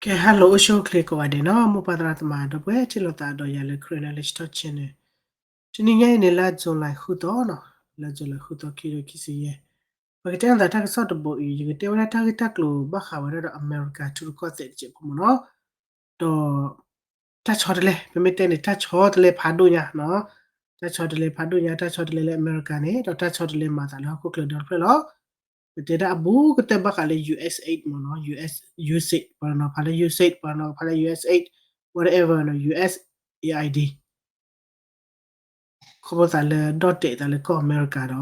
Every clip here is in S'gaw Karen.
ကဲ hello အိၣ်ဆူၣ်အိၣ်ချ့ကိးဂၤဒဲးနီၤ မိၢ်ပၢ်သရၣ်သမါဒီပုၢ်ဝဲၢ်ထံၣ်လိာ်သးဒီးယၤလၢ Karen Knowledge Talk Channel တနံၤညါအံၤန့ၣ် လါ July ဃုသီနီၤ လါ July ဃုသီ ခံကထိခံဆံယဲၢ် ပကတဲအသးတၢ်ကစီၣ်တဘိအံၤ ယကတဲဝဲဒၣ်တၢ်ဂ့ၢ်တၢ်ကျိၤဘၣ်ဃးဝဲဒၣ်ဒီးအမဲရကၤထံရူၢ်ကီၢ်သဲးတစဲးဖိမ့ၢ်နီၤ ဒီး တၢ်ဆီတလဲ ပမ့ၢ်တဲန့ၣ် တၢ်ဆီတလဲဖးဒိၣ်ညါနီၤ တၢ်ဆီတလဲဖးဒိၣ်ညါ တၢ်ဆီတလဲလၢအမဲရကၤန့ၣ် ဒီးတၢ်ဆီတလဲမၤသးလၢဟီၣ်ခိၣ်ချၢဒီတဖျၢၣ်လီၤ. ပတဲဒၣ်အဘူးကတၢၢ်ဘၣ်ဃးလၢ USAID မ့ၢ်နီၤ USAID ပှၤနီၤဖးလၢ USAID ပှၤနီၤဖးလၢ USAID whatever နီၤ USAID ခီဖျိသးလၢဒီၣ်တဲာ်သးလၢကီၢ်အမဲရကၤဒီး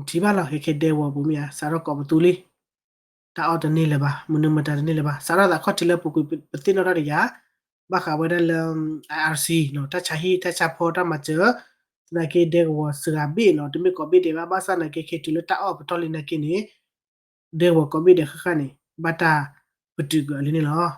နထံၣ်ဘၣ်လီၤ ဟဲခဲဒဲကဝီၤပူၤမ့ၢ်ဧါ စးထီၣ်ကိးပသူလံ တၢ်အီၣ်တန့ၢ်လၢၤဘၣ် မနုၤမတၤတန့ၢ်လၢၤဘၣ် စးထီၣ်သးခီၣ်ထံးလၢပူၤကွံာ်ပသ့ၣ်နီၣ်ထီၣ်တယၤ ဘၣ်ဃးဝဲဒၣ်လၢ IRC နီၤ တၢ်ဆါဟံၣ် တၢ်ဆါဖီ တၢ်မၤစၢၤ သနာ်က့ဒဲကဝီၤစှၤဘ့ၣ်နီၤ တမ့ၢ်ကိးဘ့ၣ်ဒဲးဘၣ် ဘၣ်ဆၣ်သနာ်က့ ခဲတုၤလၢတၢ်အီၣ်ပတီၢ်လံသနာ်က့န့ၣ် ဒဲကဝီၤကိးဘ့ၣ်ဒဲးဃၣ်ဃၣ်န့ၣ် ဘၣ်တၢ်ပတုာ်ကွံာ်အီၤလံန့ၣ်လီၤ.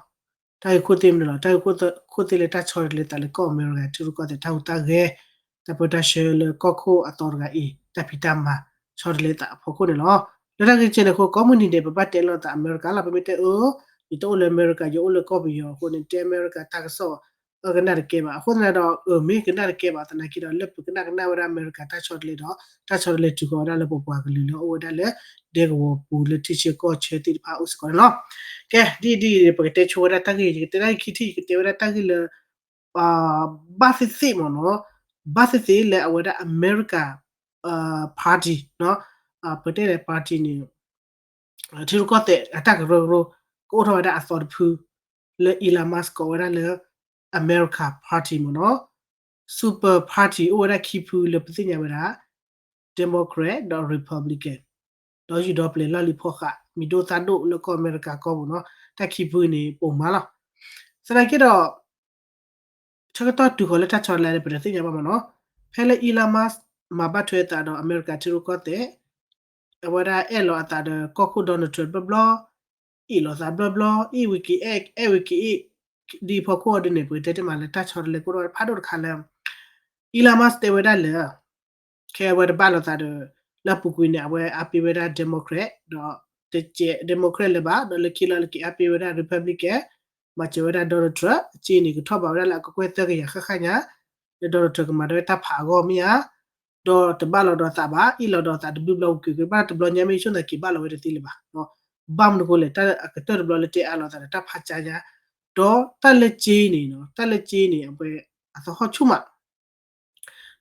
တၢ်ဂ့ၢ်ခိၣ်သ့ၣ်မနုၤလီၤ တၢ်ဂ့ၢ်ခိၣ်သ့ၣ်လၢတၢ်ဆီတလဲသးလၢကီၢ်အမဲရကၤထံရူၢ်ကီၢ်သဲး တၢ်ဟူးတၢ်ဂဲၤ တၢ်ပၢတၢ်ဆှၢလၢကီၢ်ခိၣ်အသီတဂၤအံၤ တၢ်ဖံးတၢ်မၤ ဆီတလဲသးအဖီခိၣ်န့ၣ်လီၤ. လၢတၢ်ဂ့ၢ်ကဲန့ၣ်အဃိ ကိးမုၢ်နံၤဒဲး ပဘၣ်တဲလိာ်သးအမဲရကၤလီၤ ပမ့ၢ်တဲအၢ ယတအိၣ်လၢအမဲရကၤ ယအိၣ်လၢကီၢ်ပယီၤအဃိန့ၣ် တဲအမဲရကၤတၢ်ကစီၣ် အကနၣ်တကဲဘၣ် အဃိသတးဒီး အၢ မ့ၢ်ကနၣ်တကဲဘၣ်သနာ်က့ဒီး လၢပကနၣ်ကနၣ်ဝဲဒၣ်အမဲရကၤတၢ်ဆီတလဲဒီး တၢ်ဆီတလဲတုၤဃီၤဝဲဒၣ်လၢပပှၤကလုာ်လၢအအိၣ်ဝဲဒၣ်လၢ ဒဲကဝီၤပူၤလၢထံဆၢကီၢ်ဆၢသ့ၣ်တဖၣ်အိၣ်စ့ၢ်ကီးန့ၣ်လီၤ. ကဲ ဒ်အံၤဒ်အံၤ ပကတဲဆိဝဲဒၣ်တၢ်ဂ့ၢ် ယကတဲဒၣ်ခံထံၣ် ယကတဲဝဲဒၣ်တၢ်ဂ့ၢ်လၢ ဘၣ်သ့ၣ်သ့ၣ်မ့ၢ်နီၤ ဘၣ်သ့ၣ်သ့ၣ်လၢအဝဲဒၣ်အမဲရကၤ party နီၤ ပတဲလဲၣ် party န့ၣ် ထံရူၢ်ကီၢ်သဲးအတၢ်ကရၢကရိ ကအိၣ်ထီၣ်ဝဲဒၣ်အသီတဖု လၢ Elon Musk ကိးဝဲဒၣ်လၢ America Party မ့ၢ်နီၤ Super Party အိၣ်ဝဲဒၣ်ခံဖုလၢပသ့ၣ်ညါဝဲဒၣ် Democrat ဒီး Republican ဒီးယူၢ်ဒီပျဲၤလီၢ်လံၤဖီဃး မံၤဒိၣ်သၣ်ဒိၣ်လၢကီၢ်အမဲရကၤကီၢ်ပူၤနီၤ တၢ်ခံဖုန့ၣ် ပိာ်မၤလီၤ. သနာ်က့ဒီး ဆၢကတီၢ်တုၤဃီၤလၢတၢ်ဆီတလဲန့ၣ် ပတသ့ၣ်ညါဘၣ်မ့ၢ်နီၤ ဖဲလၢ Elon Musk မၤဘၣ်ထွဲသးဒီးအမဲရကၤထံရူၢ်ကီၢ်သဲး အဝဲဒၣ်အဲၣ်လီၤအသးဒီးကီၢ်ခိၣ် Donald Trump ဘျီဘျီ အ့ၣ်လိာ်သးဘျီဘျီ အ့ၣ်ဝံၤက့ၤအဲၣ် အဲၣ်ဝံၤက့ၤအ့ၣ် ဒ်အဖီခိၣ်အီၤဒ်န့ၣ် ပကတဲတ့ၢ်မးလၢတၢ်ဆီတလဲကိၣ်ထီၣ်ဖးဒိၣ်တခါလၢ Elon Musk တဲဝဲဒၣ်လၢ ခဲအဝဲတဘၣ်လိာ်သးဒီး လၢအပူၤကွံာ်န့ၣ် အဝဲအါပ့ၤဝဲဒၣ် Democrat ဒီး တကဲး Democrat လၢၤဘၣ် ဒီးလၢခံလီၤလၢက့ၤအါပ့ၤဝဲဒၣ် Republican မၤစၢၤဝဲဒၣ် Donald Trump အစ့န့ၣ် ကထီၣ်ဘးဝဲဒၣ်လၢအကကွဲၢ်သၢကယၤဃၣ်ဃၣ်ညါ လၢ Donald Trump ကမၤဒၣ်ဝဲတၢ်ဖးအဂီၢ်မ့ၢ်ဧါ ဒီးတဘၣ်လိာ်ဒီးသးဘၣ် အ့ၣ်လိာ်ဒီးသးတဘျုးဘျီဝံၤကွံာ်ကွံာ် ဘၣ်တဘျီညါမ့ၢ်ဆိၣ်သနာ်က့ဘၣ်လိာ်ဝဲတသ့လၢၤဘၣ် ဘၣ်မနုၤဃိလဲၣ် တၢ်အကတၢၢ်တဘျီလၢတဲအါလိာ်သးဒီးတၢ်ဖးကၠါညါ ဒီးတၢ်လၢစ့န့ၣ်နီၤ တၢ်လၢစ့န့ၣ် အဝဲ အသဟီၣ်ဆူၣ်မး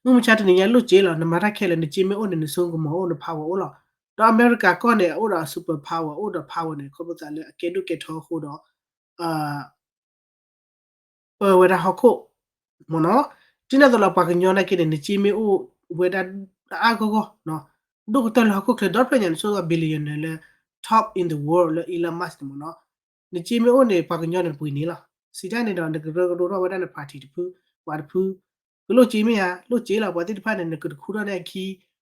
မုၢ်မဆါတနံၤညါလိၣ်စ့လီၤ နမၤတၢ်ခဲလၢာ် နစ့မ့ၢ်အိၣ်န့ၣ် နစိကမီၤအိၣ် န power အိၣ်လီၤ. ဒီးအမဲရကၤကီၢ်န့ၣ် အအိၣ်ဒီး super power အိၣ်ဒီး power န့ၣ် ခီဖျိသးလၢအကဲဒိၣ်ကဲထီအဃိဒီး ပၢဝဲဒၣ်ဟီၣ်ခိၣ် မ့ၢ်နီၤ ဒ်န့ၣ်အသိးလီၤ ပှၤကညီနာ်က့န့ၣ် နစ့မ့ၢ်အိၣ်ဝဲဒၣ်အါအါဂီၢ်ဂီၢ် ဒိၣ်ကတၢၢ်လၢဟီၣ်ခိၣ်ချၢဒီဖျၢၣ်ညါန့ၣ် ဆိကမိၣ် billionaire လၢ top in the world လၢ Elon Musk န့ၣ်မ့ၢ်နီၤ နစ့မ့ၢ်အိၣ်န့ၣ် ပှၤကညီန့ၣ်ပှ့ၤန့ၢ်လီၤ. စံးတၢ်န့ၣ်ဒီး နကရၢကရိထီၣ်ဝဲဒၣ်န party တဖု ပှၤတဖု ကလိၣ်စ့မ့ၢ်ဧါ လိၣ်စ့လီၤ ပှၤသ့ၣ်တဖၣ်န့ၣ် နကတခူထီၣ်န့ၢ်အခံ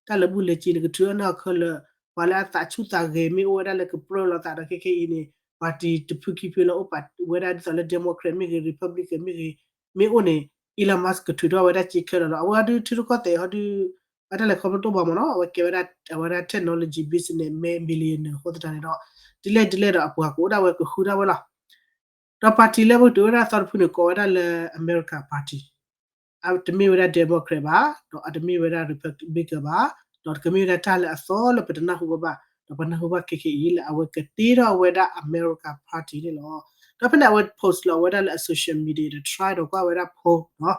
တၢ်လၢဘူၣ်လၢစ့ နကထုးထီၣ်န့ၢ်အီၤခဲလၢာ် ပှၤလၢအသးဆူၣ်သးဂဲၤမ့ၢ်အိၣ်ဝဲဒၣ်လၢကပြၢလိာ်သးဒီးခဲခဲအံၤန့ၣ် party တဖုခံဖုလၢအိၣ်ပာ်ဝဲဒၣ်ဒ်သိးလၢ Democrat မ့ၢ်ဂ့ၤ Republican မ့ၢ်ဂ့ၤ မ့ၢ်အိၣ်န့ၣ် Elon Musk ကထုးထီၣ်ဝဲဒၣ်စ့ခဲလၢာ်လီၤ. အဝဲဒုးထံရူၢ်ကီၢ်သဲးဟီဒုး အတၢ်လဲၤခီဖျိတအိၣ်ဘၣ်မ့ၢ်နီၤ အဝဲကဲဝဲဒၣ် အဝဲဒၣ် technology business man billionaire အဃိသတးန့ၣ်ဒီး ဒ်လဲၣ်ဒ်လဲၣ်ဒီးအပှၤကအိၣ်ဒၣ်ဝဲကဃုဒၣ်ဝဲလီၤ. ဒီး party လၢပတုာ်ဝဲဒၣ်အသီတဖုန့ၣ် ကိးဝဲဒၣ်လၢ America Party အတမ့ၢ်ဝဲဒၣ် Democrat ဘၣ် ဒီးအတမ့ၢ်ဝဲဒၣ် Republican ဘၣ် ဒီးတကမ့ၢ်ဝဲဒၣ်တၢ်လၢအသီလၢပတနၢ်ဟူဘၣ်ဘၣ် ဒီးပနၢ်ဟူဘၣ်ခဲခဲအံၤလၢအဝဲကတ့ထီၣ်ဝဲဒၣ် America Party န့ၣ်လီၤ. ဒီးဖဲန့ၣ်အဝဲ post လီၤဝဲဒၣ်လၢအ social media ဒီး try ဒီးကွၢ်ဝဲဒၣ်ဖိနီၤ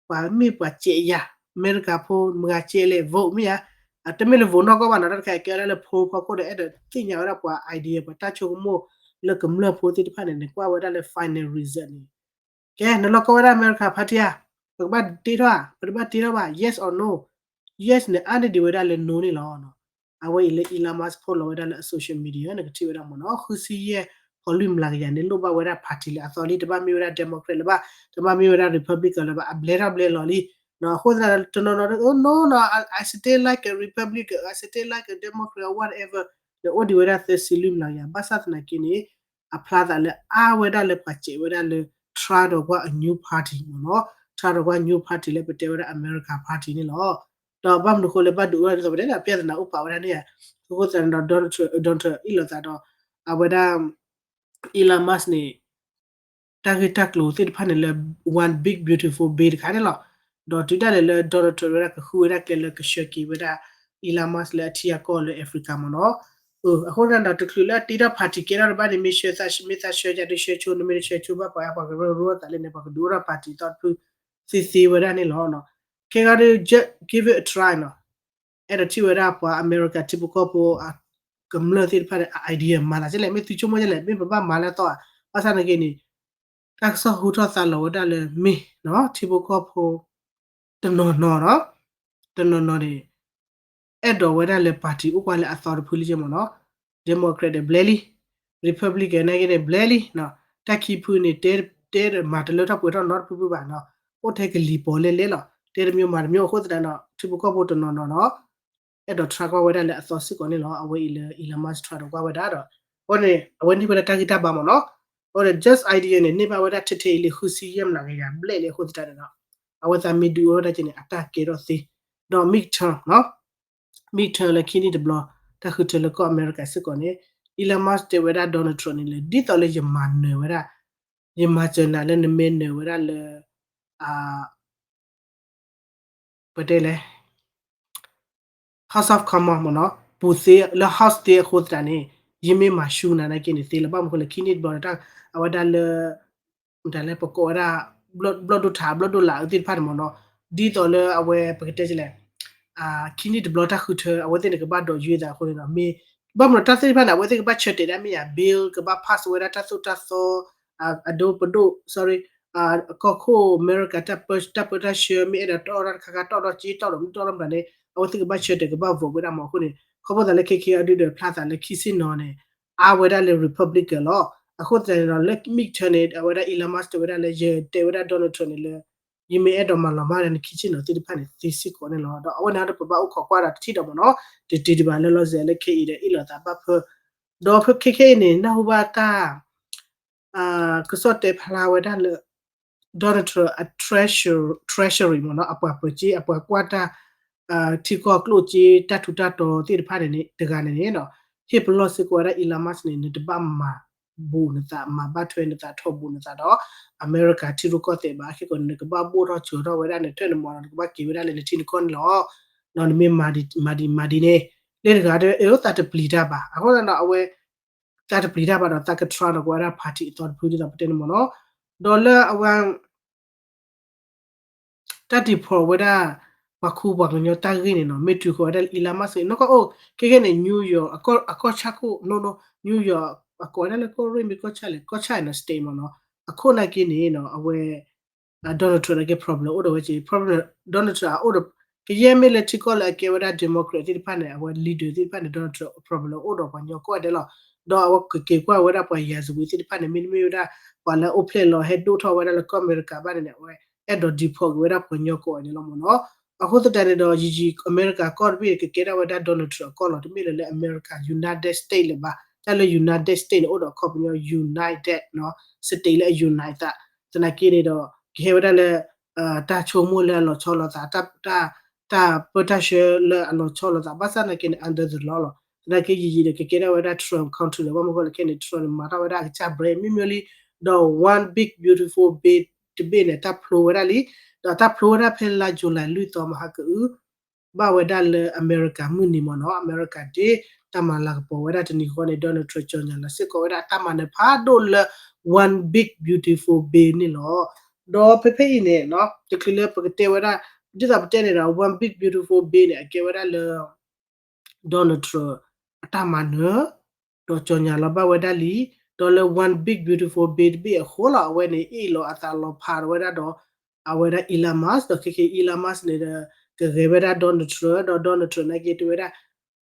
ပှၤမ့ၢ်ပှၤစဲးယၤ အမဲရကၤဖိ မုၢ်ဂၤစဲးလဲၣ် vote မ့ၢ်ဧါ အတမ့ၢ်လၢ vote နီၢ်ကီၢ်ဘၣ်နီၤ တၢ်တခါအံၤကဲဝဲဒၣ်လၢ poll ဖီခိၣ်ဒီး အဲၣ်ဒိးသ့ၣ်ညါဝဲဒၣ်ပှၤ idea ပှၤတၢ်ဆိကမိၣ်လၢကမျၢၢ်ဖိသ့ၣ်တဖၣ်န့ၣ် နကွၢ်ဝဲဒၣ်လၢ final result န့ၣ် ကဲ နလီၢ်ကီၢ်ဝဲဒၣ် America Party ဧါ ပကဘၣ်တ့ထီၣ်ဧါ ပတဘၣ်တ့ထီၣ်ဘၣ် yes or no yes န့ၣ် အါန့ၢ်ဒံးဝဲဒၣ်လၢ no န့ၣ်လီၤ. အဝဲအံၤလၢ Elon Musk post လီၤဝဲဒၣ်လၢအ social media နကထံၣ်ဝဲဒၣ်မ့ၢ်နီၤ ဃုဆံယဲၢ်ဖီလံးမျးကယၤန့ၣ် လိၣ်ဘၣ်ဝဲဒၣ် party လၢအသီလံ တဘၣ်မ့ၢ်ဝဲဒၣ် Democrat လၢၤဘၣ် တဘၣ်မ့ၢ်ဝဲဒၣ် Republican လၢၤဘၣ် အဘျဲထီၣ်ဘျဲလီၤလံ အဃိသတးတနီၤနီၤ no no no I still like a Republican I still like a Democrat or whatever န့ၣ်အိၣ်ဒံးဝဲဒၣ်သၢဆံလွံၢ်မျးကယၤ ဘၣ်ဆၣ်သနာ်က့န့ၣ် အဖျါသးလၢအါဝဲဒၣ်လၢပှၤစဲးဝဲဒၣ်လၢ try ဒီးကွၢ်အ new party မ့ၢ်နီၤ try ဒီးကွၢ် new party လၢပတဲဝဲဒၣ် America Party န့ၣ်လီၤ. ဒီးဘၣ်မနုၤဃိလၢဘၣ်ဒုးအိၣ်ဒ်သိးပတဲန့ၣ် အပြဿနာအိၣ်ပာ်ဝဲဒၣ်န့ၣ်ဧါ အဃိသတးန့ၣ်ဒီး Donald Trump အ့ၣ်လိာ်သးဒီး အဝဲဒၣ် Elon Musk န့ၣ် တၢ်ဂ့ၢ်တၢ်ကျိၤသ့ၣ်တဖၣ်န့ၣ်လၢ one big beautiful bill တခါန့ၣ်လီၤ. ဒီးတုၤဒၣ်လဲာ်လၢ Donald Trump ဝဲဒၣ်ကဃုဝဲဒၣ်ကျဲလၢကဆှၢက့ၤဝဲဒၣ် Elon Musk လၢအထံအကီၢ်လၢ Africa မ့ၢ်နီၤ. အဃိသတးဒီး တချုးလၢအတ့ထီၣ် party ကဲထီၣ်တဘၣ်န့ၣ် မ့ၢ်ဆှၢသး မ့ၢ်သးဆှၢယၤဒုးဆှၢဆိ နမ့ၢ်တဆှၢဆိဘၣ်ပှၤ ပှၤကရၢကရိသးလဲၣ်န့ၣ် ပှၤကဒုးအိၣ်ထီၣ် party သီတဖုသ့သ့ဝဲဒၣ်န့ၣ်လီၤ. ခဲဂၤဒုး just give it a try နီၤ. အဲၣ်ဒိးထံၣ်ဝဲဒၣ်ပှၤအမဲရကၤထံဖိကီၢ်ဖိ ကမျၢၢ်သ့ၣ်တဖၣ်န့ၣ် အ idea မၤသးဒ်လဲၣ်, မ့ၢ်သုဆိကမိၣ်ဒ်လဲၣ်, မ့ၢ်ပဘၣ်မၤလၢအသီဧါ. ဘၣ်ဆၣ်နာ်က့န့ၣ် တၢ်ကစီၣ်ဟူထီၣ်သါလီၤဝဲဒၣ်လၢမ့ၢ်နီၤ ထံဖိကီၢ်ဖိ တနီၤနီၤနီၤ, တနီၤနီၤန့ၣ် အဲၣ်ဒိးဝဲဒၣ်လၢ party အိၣ်ကွၢ်လၢအသီတဖုလံက့မ့ၢ်နီၤ. Democrat ဒီးဘျဲလံ, Republican နာ်က့န့ၣ် ဘျဲလံ, တၢ်ခံဖုန့ၣ် တဲ တဲမၤတလၢထီၣ်ပှဲၤထီၣ်နီတဖုဖုဘၣ်နီၤ, အိၣ်ထဲကလံၤပီၤလဲၣ်လဲၣ်လီၤ. တဲတမျိုးမၤတမျိုးအဃိသတးဒီး ထံဖိကီၢ်ဖိတနီၤနီၤနီၤ အဲၣ်ဒိး try ကွၢ်ဝဲဒၣ်လၢအသီစ့ၢ်ကီးန့ၣ်လီၤ. အဝဲအံၤလၢ Elon Musk try ဒီးကွၢ်ဝဲဒၣ်ဒီး အဃိန့ၣ် အဝဲန့ၢ်ဝဲဒၣ်တၢ်ဂံၢ်တၢ်ဘါမ့ၢ်နီၤ. အဃိန့ၣ် just idea န့ၣ် န့ၢ်ဘၣ်ဝဲဒၣ်ထဲထဲအံၤလံ ဃုဆံယဲၢ်မနၤကယၤဘျဲၣ်လံအဃိသတးန့ၣ်ဒီး အဝဲသးမ့ၢ်ဒုးအိၣ်ဝဲဒၣ်က့န့ၣ် အတၢ်ကဲထီၣ်သ့ ဒီး midterm နီၤ midterm လၢခံနံၣ်တဘျီ တၢ်ဃုထၢလၢကီၢ်အမဲရကၤစ့ၢ်ကီးန့ၣ် Elon Musk တဲဝဲဒၣ် Donald Trump န့ၣ်လၢ ဒ်သိးလၢယမၤနၢၤဝဲဒၣ် ယမၤစၢၤနၤလၢနမ့ၢ်နၢၤဝဲဒၣ်လၢ အ ပတဲလဲၣ် House of Commons မ့ၢ်နီၤ ပူၤသ့လၢ House သ့အဃိသတးန့ၣ် ယမ့ၢ်မၤဆူနၤနာ်က့န့ၣ်သ့လီၤ. ဘၣ်မနုၤအဃိလဲၣ် ခံနံၣ်တဘျီန့ၣ် အဝဲဒၣ်လၢ မတၤလဲၣ် ပကိးဝဲဒၣ် ဘျီၣ်ဒိၣ်ထး ဘျီၣ်ဒိၣ်လာ်သ့ၣ်တဖၣ်န့ၣ်မ့ၢ်နီၤ ဒ်သိးလၢအဝဲပကတဲလဲၣ် ခံနံၣ်တဘျီတၢ်ဃုထၢ အဝဲသ့ၣ်န့ၣ်ကဘၣ်ဒိးယွၤသးအဃိန့ၣ်ဒီး မ့ၢ် ဘၣ်မနုၤတၢ်သ့ၣ်တဖၣ်န့ၣ် အဝဲသ့ၣ်ကဘၣ်ဆၢတဲာ်ဒၣ်မ့ၢ်ယၤ bill ကဘၣ် pass ဝဲဒၣ်တၢ်သိၣ်တၢ်သီ အဒိပဒိၣ် sorry ကီၢ်ခိၣ်အမဲရကၤ တၢ်ပၢတၢ်ဆှၢ မ့ၢ်အဲၣ်ဒိးတီၣ်တၢ်တခါခါ တီၣ်ဒီးက့ တီၣ်ဒီးမ့ၢ်တီၣ်ဒီးမတၤန့ၣ် အဝဲသ့ၣ်ကဘၣ်ဆၢတဲာ်ကဘၣ် vote ဝဲဒၣ်မ့ၢ်အဃိန့ၣ် ခီဖျိသးလၢခဲခဲအံၤဒုးဒီးဖျါသးလၢခံဆ့ၣ်နီၤန့ၣ် အါဝဲဒၣ်လၢ Republican လီၤ. အဃိသတးန့ၣ်ဒီးလၢ midterm န့ၣ် အဝဲဒၣ် Elon Musk တဲဝဲဒၣ်လၢ ယတဲဝဲဒၣ် Donald Trump န့ၣ်လၢ ယမ့ၢ်အဲၣ်ဒိးမၤလီၤမၢ်ဒီးနခံဆ့ၣ်နီၤသ့ၣ်တဖၣ်န့ၣ် သ့စ့ၢ်ကီးန့ၣ်လီၤ. ဒီးအဝဲန့ၣ်ဒီးပဘၣ်အိၣ်ခိးကွၢ်ဒီးတထံၣ်ဒီးမ့ၢ်နီၤ တတုၤဒံးဘၣ်လၢလီၤစဲၤလၢခဲအံၤဒီးအ့ၣ်လိာ်သးဘၣ်ဖၢ ဒီးဖဲခဲခဲအံၤန့ၣ် နၢ်ဟူဘၣ်တၢ် ကစီၣ်တဲဖျါဝဲဒၣ်လၢ Donald Trump အ treasury မ့ၢ်နီၤ အပှၤပၢၤက့ အပှၤကွၢ်တၢ် ထံကီၢ်ကျိၣ်စ့တၢ်ထူးတၢ်တီၤသ့ၣ်တဖၣ်န့ၣ်န့ၣ် တဂၤန့ၣ်န့ၣ် ဟ့ၣ်ပလီၢ်စ့ၢ်ကီးဝဲဒၣ် Elon Musk န့ၣ် နတဘၣ်မၤဘူးနသး မၤဘၣ်ထွဲနသး ထီၣ်ဘူးနသးဒီး အမဲရကၤထံရူၢ်ကီၢ်သဲးဘၣ် ခဲကီးန့ၣ် နကဘၣ်ဘိၣ်ထီၣ်စၢၤထီၣ်ဝဲဒၣ်န့ၣ် ထွဲနမီၤဒီး နကဘၣ်က့ၤဝဲဒၣ်လၢနထံနကီၢ်န့ၣ်လီၤ. နမ့ၢ်မၤဒံးမၤဒံးန့ၣ် လၢတဂၤဒီး အဲၣ်ဒိးသးတပျံၤတၢ်ဘၣ် အဃိသတးဒီးအဝဲ သးတပျံၤတၢ်ဘၣ်ဒီး သးက try ဒီးကွၢ်ဝဲဒၣ် party အသီတဖုဒ်သိးပတဲန့ၣ်မ့ၢ်နီၤ ဒီးလၢအဝဲ တၢ် deport ဝဲဒၣ် ပှၤခူပှၤကညီတၢ်ဂ့ၢ်န့ၣ်နီၤ မ့ၢ်တုၤဃီၤဝဲဒၣ်လၢ Elon Musk နီၢ်ကီၢ်အိၣ် ခဲခဲန့ၣ် New York အကီၢ်ဆၣ်ခိၣ် နီၢ်နီၢ် New York အကိးဝဲဒၣ်လၢကီၢ်ရ့ၣ်မ့ၢ်ကီၢ်ဆၣ်လဲၣ် ကီၢ်ဆၣ်နီၤ state မ့ၢ်နီၤ အခိၣ်နာ်က့န့ၣ်နီၤ အဝဲ Donald Trump နာ်က့ problem အိၣ်ဒီးဝဲက့ problem Donald Trump အအိၣ်ဒီး ကယဲၢ်မ့ၢ်လၢထံကီၢ်လၢအကဲဝဲဒၣ် Democrat သ့ၣ်တဖၣ်န့ၣ် အဝဲ leader သ့ၣ်တဖၣ်န့ၣ် Donald Trump problem အိၣ်ဒီးပှၤကညီကိးဂၤဒဲးလီၤ. ဒီးအဝဲကက့ၤကွၢ်ဝဲဒၣ်ပှၤ ရာဇဝင် သ့ၣ်တဖၣ်န့ၣ် မ့တမ့ၢ်ဝဲဒၣ် ပှၤလၢအအိၣ်ဖျဲၣ်လီၤဟဲဒိၣ်ထီၣ်ဝဲဒၣ်လၢကီၢ်အမဲရကၤဘၣ်န့ၣ်န့ၣ် အဝဲအဲၣ်ဒိး deport က့ၤဝဲဒၣ်ပှၤကညီကိးဂၤဒဲးလီၤမ့ၢ်နီၤ. အဃိသတးန့ၣ်ဒီး ယံာ်ယံာ်အမဲရကၤကီၢ်တဘ့ၣ်န့ၣ် ကကဲထီၣ်ဝဲဒၣ် Donald Trump အကီၢ်လီၤ. တမ့ၢ်လၢလၢအမဲရကၤ United States လၢၤဘၣ်. တၢ်လၢ United States န့ၣ် အိၣ်ဒီးအခီပညီ United နီၤ state လၢအ unite သး သနာ်က့န့ၣ်ဒီး ကဟဲဝဲဒၣ်လၢ တၢ်ဆိကမိၣ်လၢအလီၤဆီလိာ်သး တၢ် တၢ်ပၢတၢ်ဆှၢလၢအလီၤဆီလိာ်သး ဘၣ်ဆၣ်သနာ်က့န့ၣ် under the law လီၤ. သနာ်က့ယံာ်ယံာ်ဒီး ကကဲထီၣ်ဝဲဒၣ် Trump country လၢၤဘၣ်မနုၤအဃိလဲၣ်ခဲန့ၣ် Trump န့ၣ် မၤထီၣ်ဝဲဒၣ်အကစၢ် brand မ့ၢ်မ့ၢ်လံ ဒီး one big beautiful bill တဘ့ၣ်န့ၣ် တၢ်ဖျိဝဲဒၣ်လံ ဒီးတၢ်ဖျိဝဲဒၣ်ဖဲလါ July လွံၢ်သီမဟါကအု ဘၣ်ဝဲဒၣ်လၢအမဲရကၤမုၢ်နံၤမ့ၢ်နီၤ အမဲရကၤဒ့ တၢ်မၤလၤကပီၤဝဲဒၣ်တနံၤဃီန့ၣ် Donald Trump ကၠီၣ်ညါလီၤစ့ၢ်ကီးဝဲဒၣ်အတၢ်မၤနၢၤဖးဒိၣ်လၢ one big beautiful bill န့ၣ်လီၤ. ဒီးဖဲဖဲအံၤန့ၣ် တချုးလၢပကတဲဝဲဒၣ် ဒ်သိးပတဲန့ၣ်ဒီး one big beautiful bill န့ၣ် အကဲဝဲဒၣ်လၢ Donald Trump အတၢ်မၤနၢၤ ဒီးကၠီၣ်ညါလီၤဘၣ်ဝဲဒၣ်လံ ဒီးလၢ one big beautiful bill တဘ့ၣ်အဃိလီၤ အဝဲန့ၣ် အ့ၣ်လိာ်အသးလီၤဖးဒီးဝဲဒၣ်ဒီး အဝဲဒၣ် Elon Musk ဒီးခဲခဲ Elon Musk န့ၣ်ဒီး ကဂဲၤဝဲဒၣ် Donald Trump ဒီး Donald Trump နာ်က့တဲဝဲဒၣ်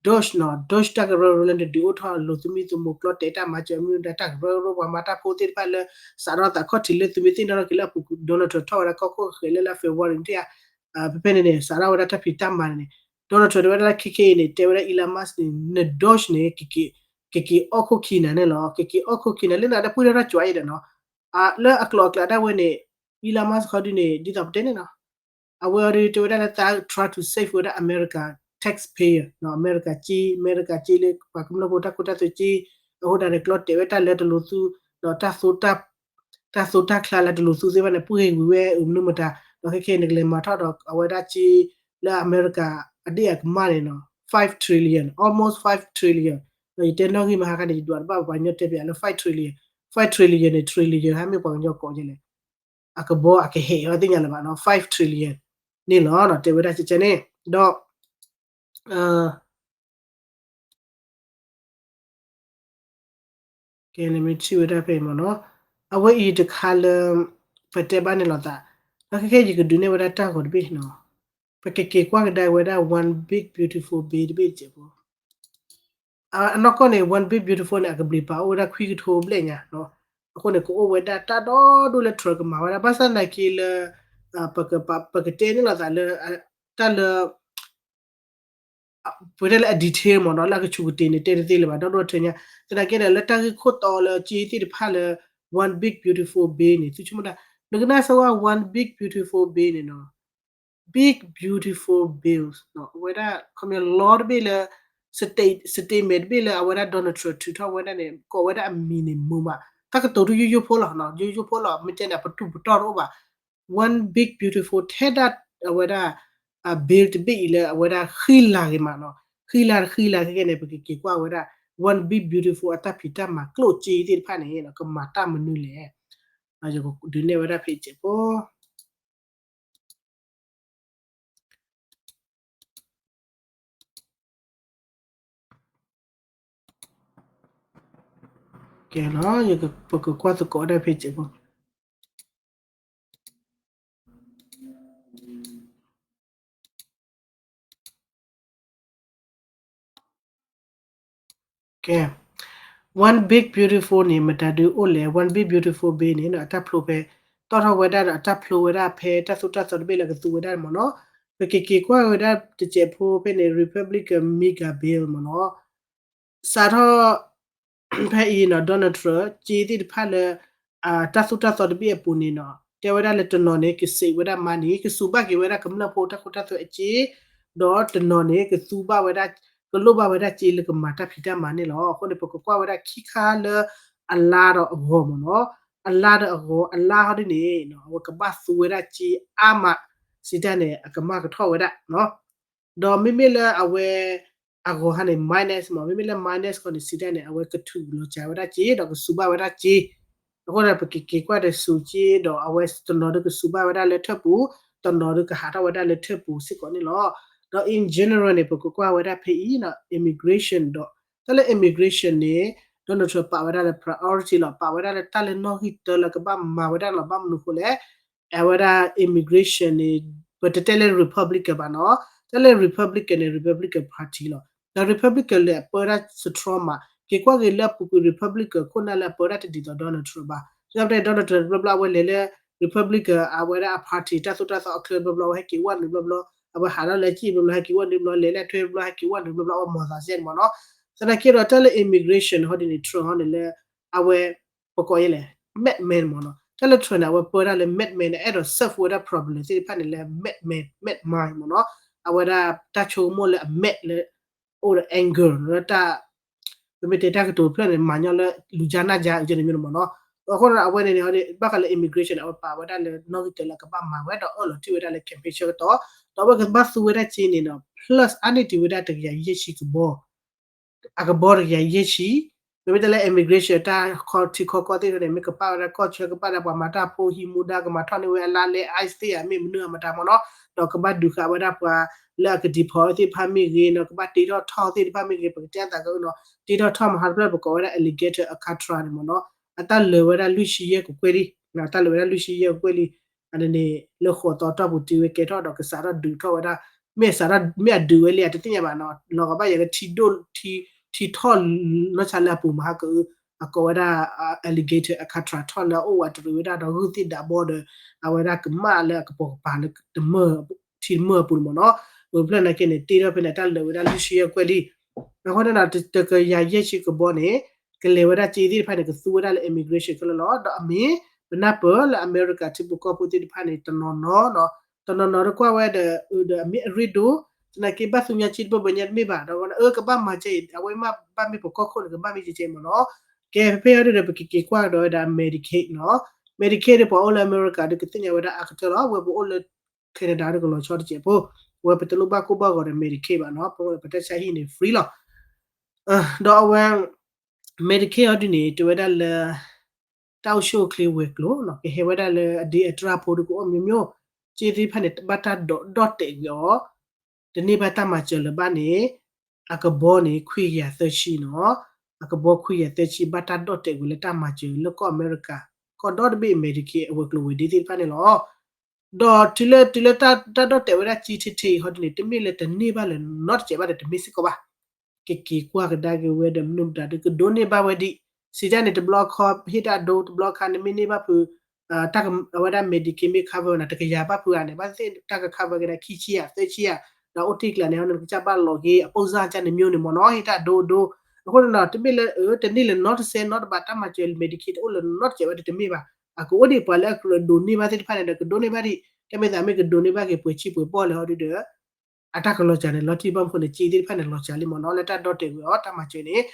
Doge နီၤ Doge တၢ်ကရၢကရိလၢနဒုးအိၣ်ထီၣ်လိာ်သမံသမိးကျီတဲာ်တၢ်မၤစၢၤမ့ၢ်ဝဲဒၣ် တၢ်ကရၢကရိပှၤမၤတၢ်ဖိသ့ၣ်တဖၣ်လၢ စးထီၣ်သးခီၣ်ထံးလၢသုမ့ၢ်သ့ၣ်နီၣ်ထီၣ်က့ၤလၢအပူၤကွံာ် Donald Trump ထီၣ်ဝဲဒၣ်ကီၢ်ခိၣ်ဃဲၤလၢလၢ February န့ၣ် ဖဲဖဲန့ၣ်န့ၣ် စးထီၣ်ဝဲဒၣ်တၢ်ဖံးတၢ်မၤန့ၣ်န့ၣ် Donald Trump တဲဝဲဒၣ်လၢခံခဲအံၤန့ၣ် တဲဝဲဒၣ် Elon Musk န့ၣ် န Doge န့ၣ် ကက့ၤအီၣ်ခိၣ်ခံနၤန့ၣ်လီၤ ကက့ၤအီၣ်ခိၣ်ခံနၤ လၢနၤဒီးပှံၢ်ထီၣ်တၢ်ကွဲးအံၤဒီးနီၤ လၢအကျိၤအကျဲဒၣ်ဝဲန့ၣ် Elon Musk ခီဒုန့ၣ် ဒ်သိးပတဲန့ၣ်နီၤ အဝဲအံၤဒုးတဲဝဲဒၣ်လၢသး try to save ဝဲဒၣ် America taxpayer နီၤ အမဲရကၤက့ အမဲရကၤက့လၢပှၤကမျၢၢ်ဖိတၢ်ခိတၢ်သွဲက့ အဃိဒၣ်န့ၣ် ကျီတဲာ်ဝဲတၢ်လၢတလိၤသူ ဒီးတၢ်သိတၢ်ချါလၢတလူၤသူသ့ၣ်တဖၣ်န့ၣ် ပှ့ၤဝံၤဝဲအမနုၤမတၤ, ဒီးခဲခဲအံၤန့ၣ် ကလဲၤမၤထီၣ်ဒီးအဝဲဒၣ်က့ လၢအမဲရကၤအဒ့ၣ်အကမၢ်န့ၣ်နီၤ five trillion, almost five trillion. ဒီးယတဲနီၣ်ဂံၢ်မဟါခါန့ၣ် ယဒွးတဘၣ် ပှၤကညီတဲပျးလၢ five trillion, five trillion န့ၣ် trillion ဟဲမ့ၢ်ပှၤကညီကိးယဲလဲၣ်, အကဘီအကဟဲအီၤသ့ၣ်ညါလၢၤဘၣ်နီၤ five trillion န့ၣ်လီၤ. တဲဝဲဒၣ်ကဲန့ၣ် ဒီး ကဲန့ၣ်မ့ၢ်ထံၣ်ဝဲဒၣ်ဖဲအံၤမ့ၢ်နီၤ, အဝဲအံၤတခါလၢ ပတဲဘၣ်န့ၣ်လီၤသး, ဒီးခဲခဲယကဒုးနဲၣ်ဝဲဒၣ်တၢ်ဂီၤတဘ့ၣ်နီၤ, ပကက့ၤကွၢ်ကဒါဝဲဒၣ် one big beautiful bill တဘ့ၣ်တစဲးဖိ အနီၢ်ကီၢ်န့ၣ် one big beautiful န့ၣ် အကဘျံးပၤအိၣ်ဝဲဒၣ်ခွံကထိဘျဲၣ်ညါနီၤ, အဃိန့ၣ် ကအိၣ်ဝဲဒၣ်တၢ်ဒီဒိၣ်လၢ Trump ကမၤဝဲဒၣ် ဘၣ်ဆၣ်သနာ်က့လၢ ပကတဲန့ၣ်လီၤသးလၢ တၢ်လၢ ပတဲလၢအ detail မ့ၢ်နီၤ လၢအကဆူးကတ့ၤန့ၣ် တဲတသ့လၢၤဘၣ် ဒီဒိၣ်ထၢညါ, သနာ်က့ဒီး လၢတၢ်ဂ့ၢ်ခိၣ်တီလၢက့သ့ၣ်တဖၣ်လၢ one big beautiful bill န့ၣ် သုဆိကမိၣ်တၢ် နကနၣ်စ့ၢ်ဝဲ one big beautiful bill န့ၣ်နီၤ, big beautiful bills နီၤ အဝဲဒၣ် ခီပညီ law တဘ့ၣ်လၢ state, statement တဘ့ၣ်လၢအဝဲဒၣ် Donald Trump ထုးထီၣ်ဝဲဒၣ်န့ၣ် ကိးဝဲဒၣ်အမံၤန့ၣ် မုာ်မး, တၢ်ကတိၤဒုးယိယိဖိလီၤ, ယိယိဖိလီၤ, မ့ၢ်တဲန့ၣ် အပတူၢ်ပတီၢ်တအိၣ်ဘၣ် one big beautiful ထဲဒၣ်အဝဲဒၣ် bill တဘ့ၣ်အံၤလၢအဝဲဒၣ်ဃံလၤဂ့ၤမးနီၤ, ဃံလၤတဃံလၤခဲကဲန့ၣ် ပကက့ၤကွၢ်ဝဲဒၣ် one big beautiful အတၢ်ဖံးတၢ်မၤကျိၣ်က့သ့ၣ်တဖၣ်န့ၣ် ကမၤတၢ်မနုၤလဲၣ်, ယကဒုးနဲၣ်ဝဲဒၣ်ဖဲအံၤစဲးဖိ ကဲလီၤ, ပကကွၢ်သကိးဝဲဒၣ်ဖဲအံၤစဲးဖိ ကဲ one big beautiful န့ၣ် မတၤဒုးအိၣ်လဲၣ်, one big beautiful bill န့ၣ် အတၢ်ဖျိဖဲ တီၣ်ထီၣ်ဝဲဒၣ်ဒီးအတၢ်ဖျိဝဲဒၣ်ဖဲတၢ်သိၣ်တၢ်သီတဘ့ၣ်လၢကသူဝဲဒၣ်မ့ၢ်နီၤ, ပကက့ၤကွၢ်ဝဲဒၣ်တစဲးဖိဖဲန့ၣ် Republican mega bill မ့ၢ်နီၤ, စးထီၣ် ဖဲအံၤနီၤ Donald Trump က့သ့ၣ်တဖၣ်လၢ တၢ်သိၣ်တၢ်သီတဘ့ၣ်အပူၤန့ၣ်နီၤ တဲဝဲဒၣ်လၢတနီၤန့ၣ် က save ဝဲဒၣ် money ကစူးဘၣ်က့ၤဝဲဒၣ်ကမျၢၢ်ဖိတၢ်ခိတၢ်သွဲအစ့, ဒီးတနီၤန့ၣ် ကသူဘၣ်ဝဲဒၣ် ကလိၣ်ဘၣ်ဝဲဒၣ်စ့လၢကမၤတၢ်ဖံးတၢ်မၤန့ၣ်လီၤ. အဃိန့ၣ် ပကကွၢ်ဝဲဒၣ်ခံခါလၢအလါဒီးအဂီၤမ့ၢ်နီၤ, အလါဒီးအဂီၤ, အလါဟီဒ်န့ၣ် အဝဲကဘၣ်သူဝဲဒၣ်စ့အါမး စံးတၢ်န့ၣ် အကမၣ်ကထီၣ်ဝဲဒၣ် ဒီးမ့မ့ၢ်လၢအဝဲ အဂီၤဟါန့ၣ် minus မ့ၢ်, မ့မ့ၢ်လၢ minus ခီန့ၣ် စံးတၢ်န့ၣ် အဝဲကထူးလီၤစှၤဝဲဒၣ်စ့ ဒီးကစူးဘၣ်ဝဲဒၣ်စ့, အဃိန့ၣ် ပကက့ၤကွၢ်ဒီးစူးစ့ ဒီးအဝဲတနီၤဒီးကစူးဘၣ်ဝဲဒၣ်လၢထၢၣ်ပူၤ, တနီၤဒီးကဟးထီၣ်ဝဲဒၣ်လၢထၢၣ်ပူၤစ့ၢ်ကီးန့ၣ်လီၤ. ဒီး in general န့ၣ် ပကကွၢ်ဝဲဒၣ်ဖဲအံၤ immigration ဒီး တၢ်လၢ immigration န့ၣ် Donald Trump ပာ်ဝဲဒၣ်လၢ priority လီၤ, ပာ်ဝဲဒၣ်လၢတၢ်လၢနီၣ်ဂံၢ်တၢလၢကဘၣ်မၤဝဲဒၣ်လီၤ. ဘၣ်မနုၤအဃိလဲၣ် အဝဲဒၣ် immigration န့ၣ် ပတတဲလၢ Republican ဘၣ်နီၤ, တၢ်လၢ Republican န့ၣ် Republican Party လီၤ. ဒီး Republican လၢအပၢဒၣ် strong မး, က့ၤကွၢ်က့ၤလၢအပူၤကွံာ် Republican ခိၣ်နၢ်လၢအပၢဒၣ်တဒ်သိး Donald Trump ဘၣ်. ဒီး Donald Trump တဘျီဘျီအဝဲလဲၤလၢ Republican အဝဲဒၣ်အ party တၢ်သိၣ်တၢ်သီအချၢဘျီဘျီ အဝဲဟဲက့ၤဝဲနုာ်ဘျီဘျီ, အဝဲဟးထီၣ်လၢကံၣ်ဘျီဘျီ ဟဲက့ၤဝဲနုာ်ဘျီ, လဲၤလၢအထွဲဘျီ ဟဲက့ၤဝဲနုာ်ဘျီဘျီ အဝဲမၤသးစဲန့ၣ်မ့ၢ်နီၤ. သနာ်က့ဒီးတၢ်လၢ immigration ဟီဒ်န့ၣ် Trump ဟီန့ၣ်လၢ အဝဲ ပကိးယဲလဲၣ် madman မ့ၢ်နီၤ. တၢ်လၢ Trump န့ၣ် အဝဲပၢဒၣ်လၢ madman န့ၣ် အဲၣ်ဒိး solve ဝဲဒၣ် problem သ့ၣ်တဖၣ်န့ၣ်လၢ madman, mad mind မ့ၢ်နီၤ. အဝဲဒၣ်တၢ်ဆိကမိၣ်လၢအ mad လၢ အိၣ်ဒီး anger လၢတၢ် ပမ့ၢ်တဲတၢ်ကတိၤတဖျၢၣ်န့ၣ် မၤညီလၢ လူၤကၢ်နၢ်ကၢ် ကဲန့ၣ်မ့ၢ်နီၤ. အဃိန့ၣ် အဝဲန့ၣ်န့ၣ် ဘၣ်ဃးလၢ immigration န့ၣ် အဝဲပာ်ဝဲဒၣ်လၢနီၣ်ဂံၢ်တၢလၢအကဘၣ်မၤဝဲ ဒီးအၢၣ်လီၤတ့ၢ်ဝဲဒၣ်လၢ campaign ဆၢကတီၢ်, ဒီးအဝဲကဘၣ်သူဝဲဒၣ်စ့န့ၣ်နီၤ plus အါန့ၢ်တုၤဝဲဒၣ်တကယၤယဲၢ်ဆံကဘီ အကဘီတကယၤယဲၢ်ဆံ, မ့မ့ၢ်တၢ်လၢ immigration တၢ်ခီထံခီကီၢ်သ့ၣ်တဖၣ်န့ၣ် မ့ၢ်ကပာ်ဝဲဒၣ်ကီၢ်ဆၢ ကပာ်ဒၣ်ပှၤမၤတၢ်ဖိဟံးမူဒါ ကမၤထီၣ်န့ၢ်ဝဲအလါလဲ ice သ့ၣ်ဧါ မ့ၢ်မနုၤအမတၤမ့ၢ်နီၤ, ဒီးကဘၣ်ဒုးဃာ်ဝဲဒၣ်ပှၤလၢအက deport သ့ၣ်တဖၣ်မ့ၢ်ဂ့ၤနီၤ, ကဘၣ်တ့ထီၣ်ထီၣ်သ့ၣ်တဖၣ်မ့ၢ်ဂ့ၤ ပကတဲအသးကအုနီၤ, တ့ထီၣ်ထီၣ်မဟါတဖျၢၣ် ပကိးဝဲဒၣ် alligator Alcatraz န့ၣ်မ့ၢ်နီၤ, အတၢ်လၢာ်ဝဲဒၣ်လွံၢ်ဆံယဲၢ်ကကွဲၢ်လံ, အတၢ်လၢာ်ဝဲဒၣ်လွံၢ်ဆံယဲၢ်ကကွဲၢ်လံ, အန့ၣ်န့ၣ် လၢဃိးသီတီၢ်ပူၤတုၤဝဲကဲထီၣ်ဒီးကစးထီၣ်ဒုးထီၣ်ဝဲဒၣ်, မ့ၢ်စးထီၣ် မ့ၢ်အဒုးဝဲလံ အတသ့ၣ်ညါဘၣ်နီၤ, လီၤဂာ်ဘၣ်ယဲလၢထံဒိၣ် ထံထီၣ်နီၢ်ဆါလၢအပူၤမဟါကအု အကိးဝဲဒၣ် alligator Alcatraz ထီၣ်လၢအအိၣ်ဝးတရံးဝဲဒၣ်ဒီးဂုၢ်သ့ၣ်ဒးဘီဒီး အဝဲဒၣ်ကမၣ်လၢအကပိာ်ကပၤလၢ ထံတမၢၢ်အပူၤန့ၣ်မ့ၢ်နီၤ, ဝံၤဖျၢၣ်နာ်က့န့ၣ် တ့ထီၣ်ဖဲန့ၣ် တၢ်လၢာ်ဝဲဒၣ်လွံၢ်ဆံယဲၢ်ကွဲၢ်လံ, အဃိန့ၣ်ဒီး တကယၤယဲၢ်ဆံကဘီန့ၣ် ကလဲၤဝဲဒၣ်စ့သ့ၣ်တဖၣ်န့ၣ် ကသူဝဲဒၣ်လၢ immigration ခဲလၢာ်လီၤ. ဒီးအမ့ၢ် ပနၢ်ပၢၢ်လၢအမဲရကၤထံဖိကီၢ်ဖိသ့ၣ်တဖၣ်န့ၣ် တနီၤနီၤ တနီၤနီၤတကွၢ်ဝဲဒီး ဒီးအမ့ၢ်အရ့ဒိၣ် သနာ်က့ဘၣ်သူညါစ့တဘၢဘၢညါတမ့ၢ်ဘၣ် ဒီးဝဲ အၢ ကဘၣ်မၤကဲအံၤ အဝဲမ့ၢ်ဘၣ်မ့ၢ်ပကီၢ်ခိၣ်န့ၣ် ကဘၣ်မ့ၢ်ကဲကဲမ့ၢ်နီၤ, ကဲ ဖဲဖဲအံၤဒုဒီး ပကက့ၤကွၢ်ကဒီးဝဲဒၣ် Medicaid နီၤ. Medicaid န့ၣ် ပှၤအိၣ်လၢအမဲရကၤဒီးကသ့ၣ်ညါဝဲဒၣ်အါကတၢၢ်လီၤ. ဝဲပအိၣ်လၢ Canada ဒီးကလီၤဆီတစဲးဖိ, ဝဲပတလိၣ်ဘၣ်ကိၢ်ဘၣ်ဂီၤဒီး Medicaid ဘၣ်နီၤ. ပဝဲပတၢ်ဆါဟံၣ်န့ၣ် free လီၤ. ဒီးအဝဲ Medicaid အီၤဒုန့ၣ် တဲဝဲဒၣ်လၢ တၢ်အိၣ်ဆူၣ်အိၣ်ချ့ဝဲၤကျိၤနီၤ, ကဟဲဝဲဒၣ်လၢအဒ့အတြၢ်ဖိဒီးကအိၣ်မျိုးမျိုး, က့သ့ၣ်တဖၣ်န့ၣ် ဘၣ်တၢ်ဒီးဒီၣ်တဲာ်ကွံာ်အီၤ, တန့ၢ်ဘၣ်တၢ်မၤစၢၤလၢၤဘၣ်န့ၣ် အကဘီန့ၣ် ခွံကယၤသၢဆံနီၤ, အကဘီခွံကယၤသၢဆံ ဘၣ်တၢ်ဒီၣ်တဲာ်ကွံာ်လၢတၢ်မၤစၢၤလၢကီၢ်အမဲရကၤ ကီၢ်ဒီတဘ့ၣ် Medicaid အဝဲၤကျိၤဝဲၤဒ့သ့ၣ်တဖၣ်န့ၣ်လီၤ. ဒီးတုၤလၢ တုၤလၢတၢ် တၢ်ဒီၣ်တဲာ်ဝဲဒၣ်က့ထံထံအံၤဟီဒုန့ၣ် တမ့ၢ်လၢတန့ၢ်ဘၣ်လၢၤနီတစဲးဘၣ်ဒီး တမ့ၢ်စ့ၢ်ကီးဘၣ်. ကက့ၤကွၢ်ကဒါက့ၤဝဲဒီးမနုၤမတၤဒီး ကဒိးန့ၢ်ဘၣ်ဝဲဒံး, စံးတၢ်န့ၣ် တဘျီခီ ဟ့ၣ်တၢ်ဒိ တဘျီခါ နမ့ၢ်န့ၢ်ဘၣ်ဖုး တၢ်အဝဲဒၣ် Medicaid မ့ၢ် cover နၤ တကယၤဘၣ်ဖုးဧါန့ၣ် ဘၣ်သ့ၣ်သ့ၣ်တၢ်က cover က့ၤဒၣ်ခံဆံဧါ သၢဆံဧါ, ဒီးအိၣ်တ့ၢ်ကျါန့ၣ် နကစၢ်ဘၣ်လီၤဂ့ၤ အပိၢ်စၢ်ကန့ၣ် မျိုးန့ၣ်မ့ၢ်နီၤ ဟ့ၣ်တၢ်ဒိဒိ, အဃိန့ၣ်နီၤ တမ့ၢ်လၢ တန့ၢ်လၢၤနီတစဲးနီတဘ့ၣ် တၢ်မၤစၢၤ Medicaid တအိၣ်လၢၤနီတစဲးဝဲဒီးတမ့ၢ်ဘၣ်, အကအိၣ်ဒံးပှၤလၢအကြၢးဒိးန့ၢ်ဘၣ်သ့ၣ်တဖၣ်န့ၣ်ဒီး ကဒိးန့ၢ်ဘၣ်ဒံး, တၢ်မ့ၢ်သးမ့ၢ်ကဒိးန့ၢ်ဘၣ်က့ၤပှဲၤဆံပှဲၤဘီၣ်လၢၤဟီဒုဒီး အတၢ်ကလီၤစှၤန့ၣ် လီၤတံၢ်ဘၣ်မနုၤဃိန့ၣ် က့သ့ၣ်တဖၣ်န့ၣ် လီၤစှၤလံမ့ၢ်နီၤ လၢတၢ်ဒီၣ်တဲာ်ကွံာ်အီၤ တၢ်မၤစၢၤန့ၣ်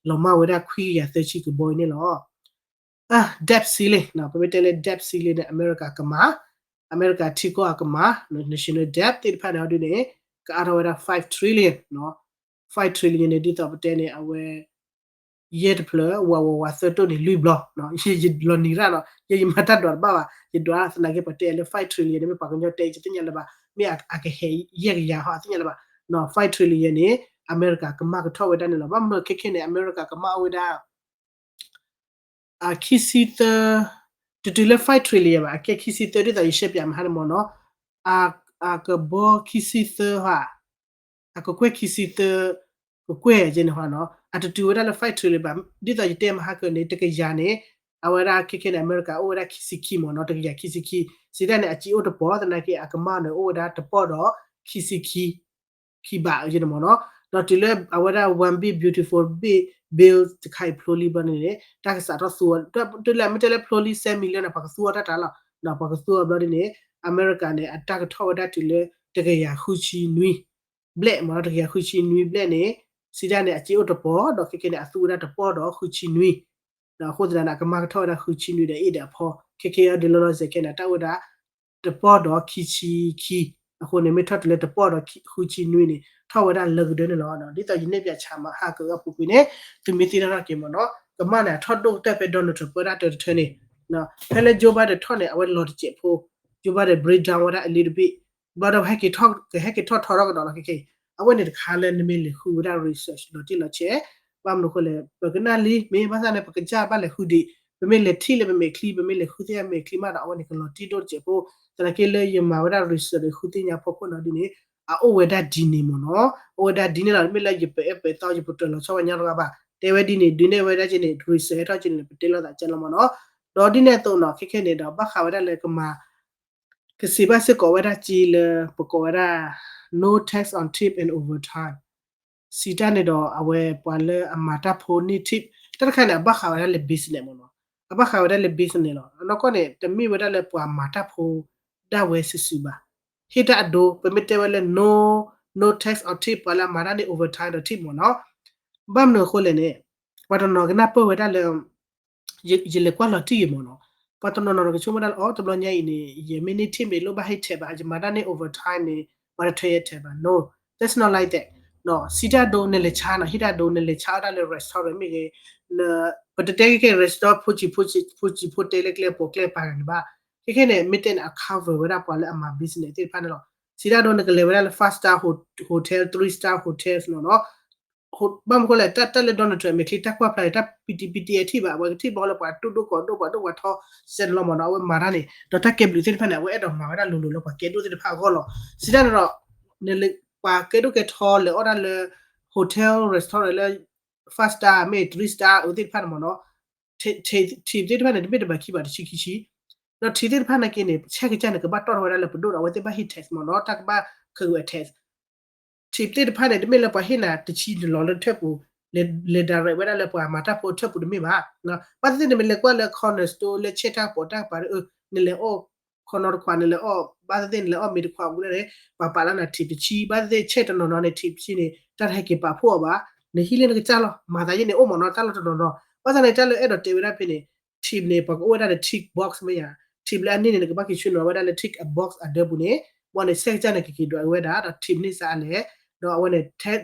လီၤမၢ်ဝဲဒၣ်ခွံကယၤသၢဆံကဘီအံၤန့ၣ်လီၤ. debt ceiling ပမ့ၢ်တဲလၢ debt ceiling န့ၣ် အမဲရကၤကမၤ, အမဲရကၤထံကီၢ်အကမၤ, national debt သ့ၣ်တဖၣ်န့ၣ်ဟီဒုန့ၣ် ကအါထီၣ်ဝဲဒၣ် five trillion, five trillion န့ၣ် ဒ်သိးပတဲန့ၣ် အဝဲ ယဲၢ်တဖျၢၣ် ဝးဝးဝးသၢတိၢ်န့ၣ် လွံၢ်ဘျီ, ယလီၤနံၤရၣ်နီၤ ယဲယမၤတၢ်ဒွးတဘၣ်ဘၣ်, ယဒွးသနာ်က့ပှၤတဲလၢ five trillion န့ၣ် မ့ၢ်ပှၤကညီတဲယတသ့ၣ်ညါလၢၤဘၣ်, မ့ၢ်အကဟဲယဲၢ်ကယၤဟီအသ့ၣ်ညါလၢၤဘၣ်, five trillion န့ၣ် အမဲရကၤကမၤကထီၣ်ဝဲဒၣ်န့ၣ်လီၤ. ဘၣ်မနုၤခဲခဲန့ၣ် အမဲရကၤကမၤအိၣ်ဝဲဒၣ် အခံဆံသၢ, တတုၤလၢ five trillion ဘၣ်, အကဲခံဆံသၢ ဒ်သိးယရှဲပၠးမဟါန့ၣ်မ့ၢ်နီၤ, အကဘီခံဆံသၢဟါ, အကကွဲၢ်ခံဆံသၢ, ကကွဲၢ်ယဲန့ၣ်ဟီနီၤ အတတုၤဝဲဒၣ်လၢ five trillion ဘၣ်, ဒ်သိးယတဲမဟါကၢန့ၣ် တကယၤန့ၣ် အဝဲဒၣ်ခဲခဲန့ၣ် အမဲရကၤအိၣ်ဝဲဒၣ်ခံဆံခံမ့ၢ်နီၤ, တကယၤခံဆံခံ, စံးတၢ်န့ၣ် အစ့အိၣ်တပီၤ သနာ်က့ အကမၤန့ၣ် အိၣ်ဝဲဒၣ်တပီၢ်ဒီး ခံဆံခံ ခံဘးယဲန့ၣ်မ့ၢ်နီၤ, ဒီးတုၤလၢအဝဲဒၣ် one big beautiful bill တခါအံၤဖျိလံဘျီန့ၣ်န့ၣ် တၢ်ကစးထီၣ်သူအီၤ, တုၤလၢမ့ၢ်တဲလၢဖျိလံ ဆယ် million န့ၣ် ပှၤကသူအီၤတၢ်တၢ်လီၤ, ပှၤကသူအီၤဘျီဒ်န့ၣ် အမဲရကၤန့ၣ် အတၢ်ကထီၣ်ဝဲဒၣ်တုၤလၢ တကယၤဃုဆံနွံ ဘျဲၣ်မ့ၢ်နီၤ, တကယၤဃုဆံနွံဘျဲၣ်န့ၣ် စံးတၢ်န့ၣ် အစ့အိၣ်တပီၤ ဒီးခဲခဲန့ၣ် အသူဝဲဒၣ်တပီၢ်ဒီးဃုဆံနွံ ဒီးအဃိသတးန့ၣ် အကမၤကထီၣ်ဝဲဒၣ်ဃုဆံနွံဒီး အ့ၣ်ဒီးအဖီ ခဲခဲအံၤဒ်လီၤလီၤဆဲးခဲန့ၣ် တၢ်အိၣ်ဝဲဒၣ် တပီၢ်ဒီးခံဆံခံ, အဃိန့ၣ် မ့ၢ်ထီၣ်တုၤလၢတပီၢ်ဒီးဃုဆံနွံန့ၣ် ထီၣ်ဝဲဒၣ်လၢကဒၢန့ၣ်လီၤ. ဒ်သိးယနဲၣ်ပၠးဆၣ်မဟါကအပူၤကွံာ်န့ၣ် သုမ့ၢ်သ့ၣ်နီၣ်ထီၣ်က့ၤမ့ၢ်နီၤ ကမၤန့ၣ် အထီၣ်ဒိၣ်ကတၢၢ်ဖဲ Donald Trump ပၢတၢ်တၢတထၢန့ၣ် ဖဲလၢ Joe Biden ထီၣ်န့ၣ် အဝဲလီၤတစဲးဖိ, Joe Biden break down ဝဲဒၣ် a little bit ဘျီဒီး ဟဲက့ၤထီၣ်ထီထီထီကဒီးလီၤခဲခဲအံၤ, အဝဲန့ၣ်တခါလၢနမ့ၢ်လဲၤဃုဝဲဒၣ် research လီၤတံၢ်လီၤဆဲး, ဘၣ်မနုၤအဃိလဲၣ် ပကနၣ်လံ မ့ၢ်ဘၣ်ဆၣ်န့ၣ် ပကစၢ်ဘၣ်လဲၤဃုဒံး, ပမ့ၢ်လဲၤထံၣ်လၢပမဲာ်ချံ ပမ့ၢ်လဲၤဃုသ့ၣ်ညါမဲာ်ချံမးဒီး အဝဲန့ၣ်ကလီၤတံၢ်ဒိၣ်တစဲးဖိ, သနာ်က့လၢယမၤဝဲဒၣ် research ဒီးဃုသ့ၣ်ညါဖီခိၣ်နီၤဒ်န့ၣ် အအိၣ်ဝဲဒၣ်ဒ်န့ၣ်မ့ၢ်နီၤ, အိၣ်ဝဲဒၣ်ဒ်န့ၣ်လီၤ, မ့ၢ်လၢယပအဲၣ်ပသီ ယပတၢၢ်လီၤဆီဝဲညါတဂၤဘၣ်, တဲဝဲဒ်န့ၣ် ဒ်န့ၣ်ဝဲဒၣ်က့န့ၣ် research ဟဲထီၣ်က့န့ၣ် ပတဲလိာ်သးကဲလီၤမ့ၢ်နီၤ, ဒီးဒ်န့ၣ်အသိးနီၤ ခဲခဲန့ၣ်ဒီး ဘၣ်ဃးဝဲဒၣ်လၢကမၤ ကစံးဘၣ်စ့ၢ်ကီးဝဲဒၣ်က့လၢ ပကိးဝဲဒၣ် no tax on tip and overtime, စံးတၢ်န့ၣ်ဒီး အဝဲပှၤလၢအမၤတၢ်ဖိန့ၢ် tip တၢ်တခါန့ၣ် အဘၣ်ဃးဝဲဒၣ်လၢ business မ့ၢ်နီၤ, အဘၣ်ဃးဝဲဒၣ်လၢ business လီၤ. အနီၢ်ကီၢ်န့ၣ် တမ့ၢ်ဝဲဒၣ်လၢပှၤမၤတၢ်ဖိဒၣ်ဝဲစုာ်စုာ်ဘၣ်, ဟ့ၣ်တၢ်အဒိ ပမ့ၢ်တဲဝဲလၢ no, no tax on tip ပှၤလၢအမၤတၢ်န့ၢ် overtime ဒီး tip မ့ၢ်နီၤ, ဘၣ်မနုၤအဃိလဲၣ်န့ၣ် ပှၤတနီၤကနၢ်ပၢၢ်ဝဲဒၣ်လၢ ယလဲၤကွၢ်လီၤတံၢ်ဂ့ၤမ့ၢ်နီၤ, ပှၤတနီၤနီၤကဆိကမိၣ်ဒၣ်လၢ အိ တဘျီညါအံၤန့ၣ် ယမ့ၢ်န့ၢ် tip န့ၣ် လိၣ်ဘၣ်ဟ့ၣ်ထဲးဘၣ်, ယမၤတၢ်န့ၢ် overtime န့ၣ် ပှၤတထၢယဲထဲးဘၣ်, no, that's not like that, စံးတၢ်ဒိ နလဲၤဆါနီၤ ဟ့ၣ်တၢ်ဒိ နလဲၤဆါအီၣ်တၢ်လၢ restaurant မ့ၢ်ဂ့ၤ, ပတတဲခဲကဲ restaurant ဖိစံးဖိစံးဖိတဲလၢကျဲပိာ်ကျဲပၤဂၤန့ၣ်ဘၣ်, ခဲခဲန့ၣ် မ့ၢ်တဲန့ၣ် အ cover ဝဲဒၣ်ပှၤလၢအမၤ business သ့ၣ်တဖၣ်န့ၣ်လီၤ. စံးတၢ်ဒိ နကလဲၤဝဲဒၣ်လၢ five star hotel, three star hotels နီၤနီၤ ဘၣ်မနုၤအဃိလဲၣ် တၢ်လၢ Donald Trump အမဲာ်ချံ တၢ်ကွၢ်ဖျါန့ၣ် တၢ်ပံတံပံတံအထံၣ်ဘၣ်, အဝဲကထံၣ်ဘၣ်လၢပှၤတူၢ်ဒိၣ်ကီၢ်ဒိၣ် ပှၤဒိၣ်ပှၤထီစဲန့ၣ်လီၤမ့ၢ်နီၤ, အဝဲမၤတၢ်န့ၣ် ဒီးတၢ်ကဲဘျုးသ့ၣ်တဖၣ်န့ၣ် အဝဲအဲၣ်ဒိးမၤဝဲဒၣ်လိၤလိၤလၢပှၤကဲဒိၣ်သ့ၣ်တဖၣ်အဂီၢ်လီၤ. စံးတၢ်န့ၣ်ဒီး ပှၤကဲဒိၣ်ကဲထီလဲၤအီၣ်တၢ်လၢ hotel restaurant လၢ five star မ့ၢ် three star အဝဲသ့ၣ်တဖၣ်န့ၣ်မ့ၢ်နီၤ tip သ့ၣ်တဖၣ်န့ၣ် တမ့ၢ်တဘၣ်ခံဘၣ်တဆံခံဆံ, ဒီး tip သ့ၣ်တဖၣ်နာ်က့န့ၣ် ဆဲးကစၢ်န့ၣ် ကဘၣ်တီၢ်ထီၣ်ဝဲဒၣ်လၢပဒိၣ်ဒီး အဝဲသ့ၣ်ဘၣ်ဟ့ၣ် tax မ့ၢ်နီၤ, တၢ်ကဘၣ်ခးကွံာ်အ tax, tip သ့ၣ်တဖၣ်န့ၣ် တမ့ၢ်လၢပှၤဟ့ၣ်နၤတဆံတလီၤလၢထၢၣ်ပူၤ, လဲၤ direct ဝဲဒၣ်လၢပှၤမၤတၢ်ဖိထၢၣ်ပူၤတမ့ၢ်ဘၣ်. ဘၣ်သ့ၣ်သ့ၣ်န့ၣ် မ့ၢ်လဲၤကွၢ်လၢ corner store လၢဆဲးတၢ်ကပီၤတၢ်ကပၤဒီး နလဲၤအီၣ် ခီနီတခွး နလဲၤအီၣ် ဘၣ်သ့ၣ်သ့ၣ်နလဲၤအီၣ်မ့ၤတခွးပူၤန့ၣ် ပှၤပာ်လၢနၤ tip တဆံ, ဘၣ်သ့ၣ်သ့ၣ်ဆဲးတနီၤနီၤန့ၣ် tip တဆံန့ၣ် တၢ်တဟဲက့ၤပာ်ဖှိၣ်အီၤဘၣ်, နဟံးလၢနကစၢ်လီၤ. မၤသးယဲန့ၣ်အိၣ်မ့ၢ်နီၤ တၢ်လီၢ်တနီၤနီၤ ဘၣ်ဆၣ်န့ၣ် တၢ်လၢအဲၣ်ဒိးတဲဝဲဒၣ်ဖဲန့ၣ် tip န့ၣ် ပှၤကအိၣ်ဝဲဒၣ်လၢ tick box မ့ၢ်ယါ, tip လၢအန့ၢ်န့ၣ် နကဘၣ်က့ၤဆှၢနီၤဝဲဒၣ်လၢ tick a box အဒၢပူၤန့ၣ်, ဘီန့ၣ် ဆဲးကစၢ်န့ၣ် ကက့ၤဒွးဝဲဒၣ် ဒီး tip န့ၢ်စ့ၢ်အါလဲၣ်, ဒီးအဝဲန့ၣ်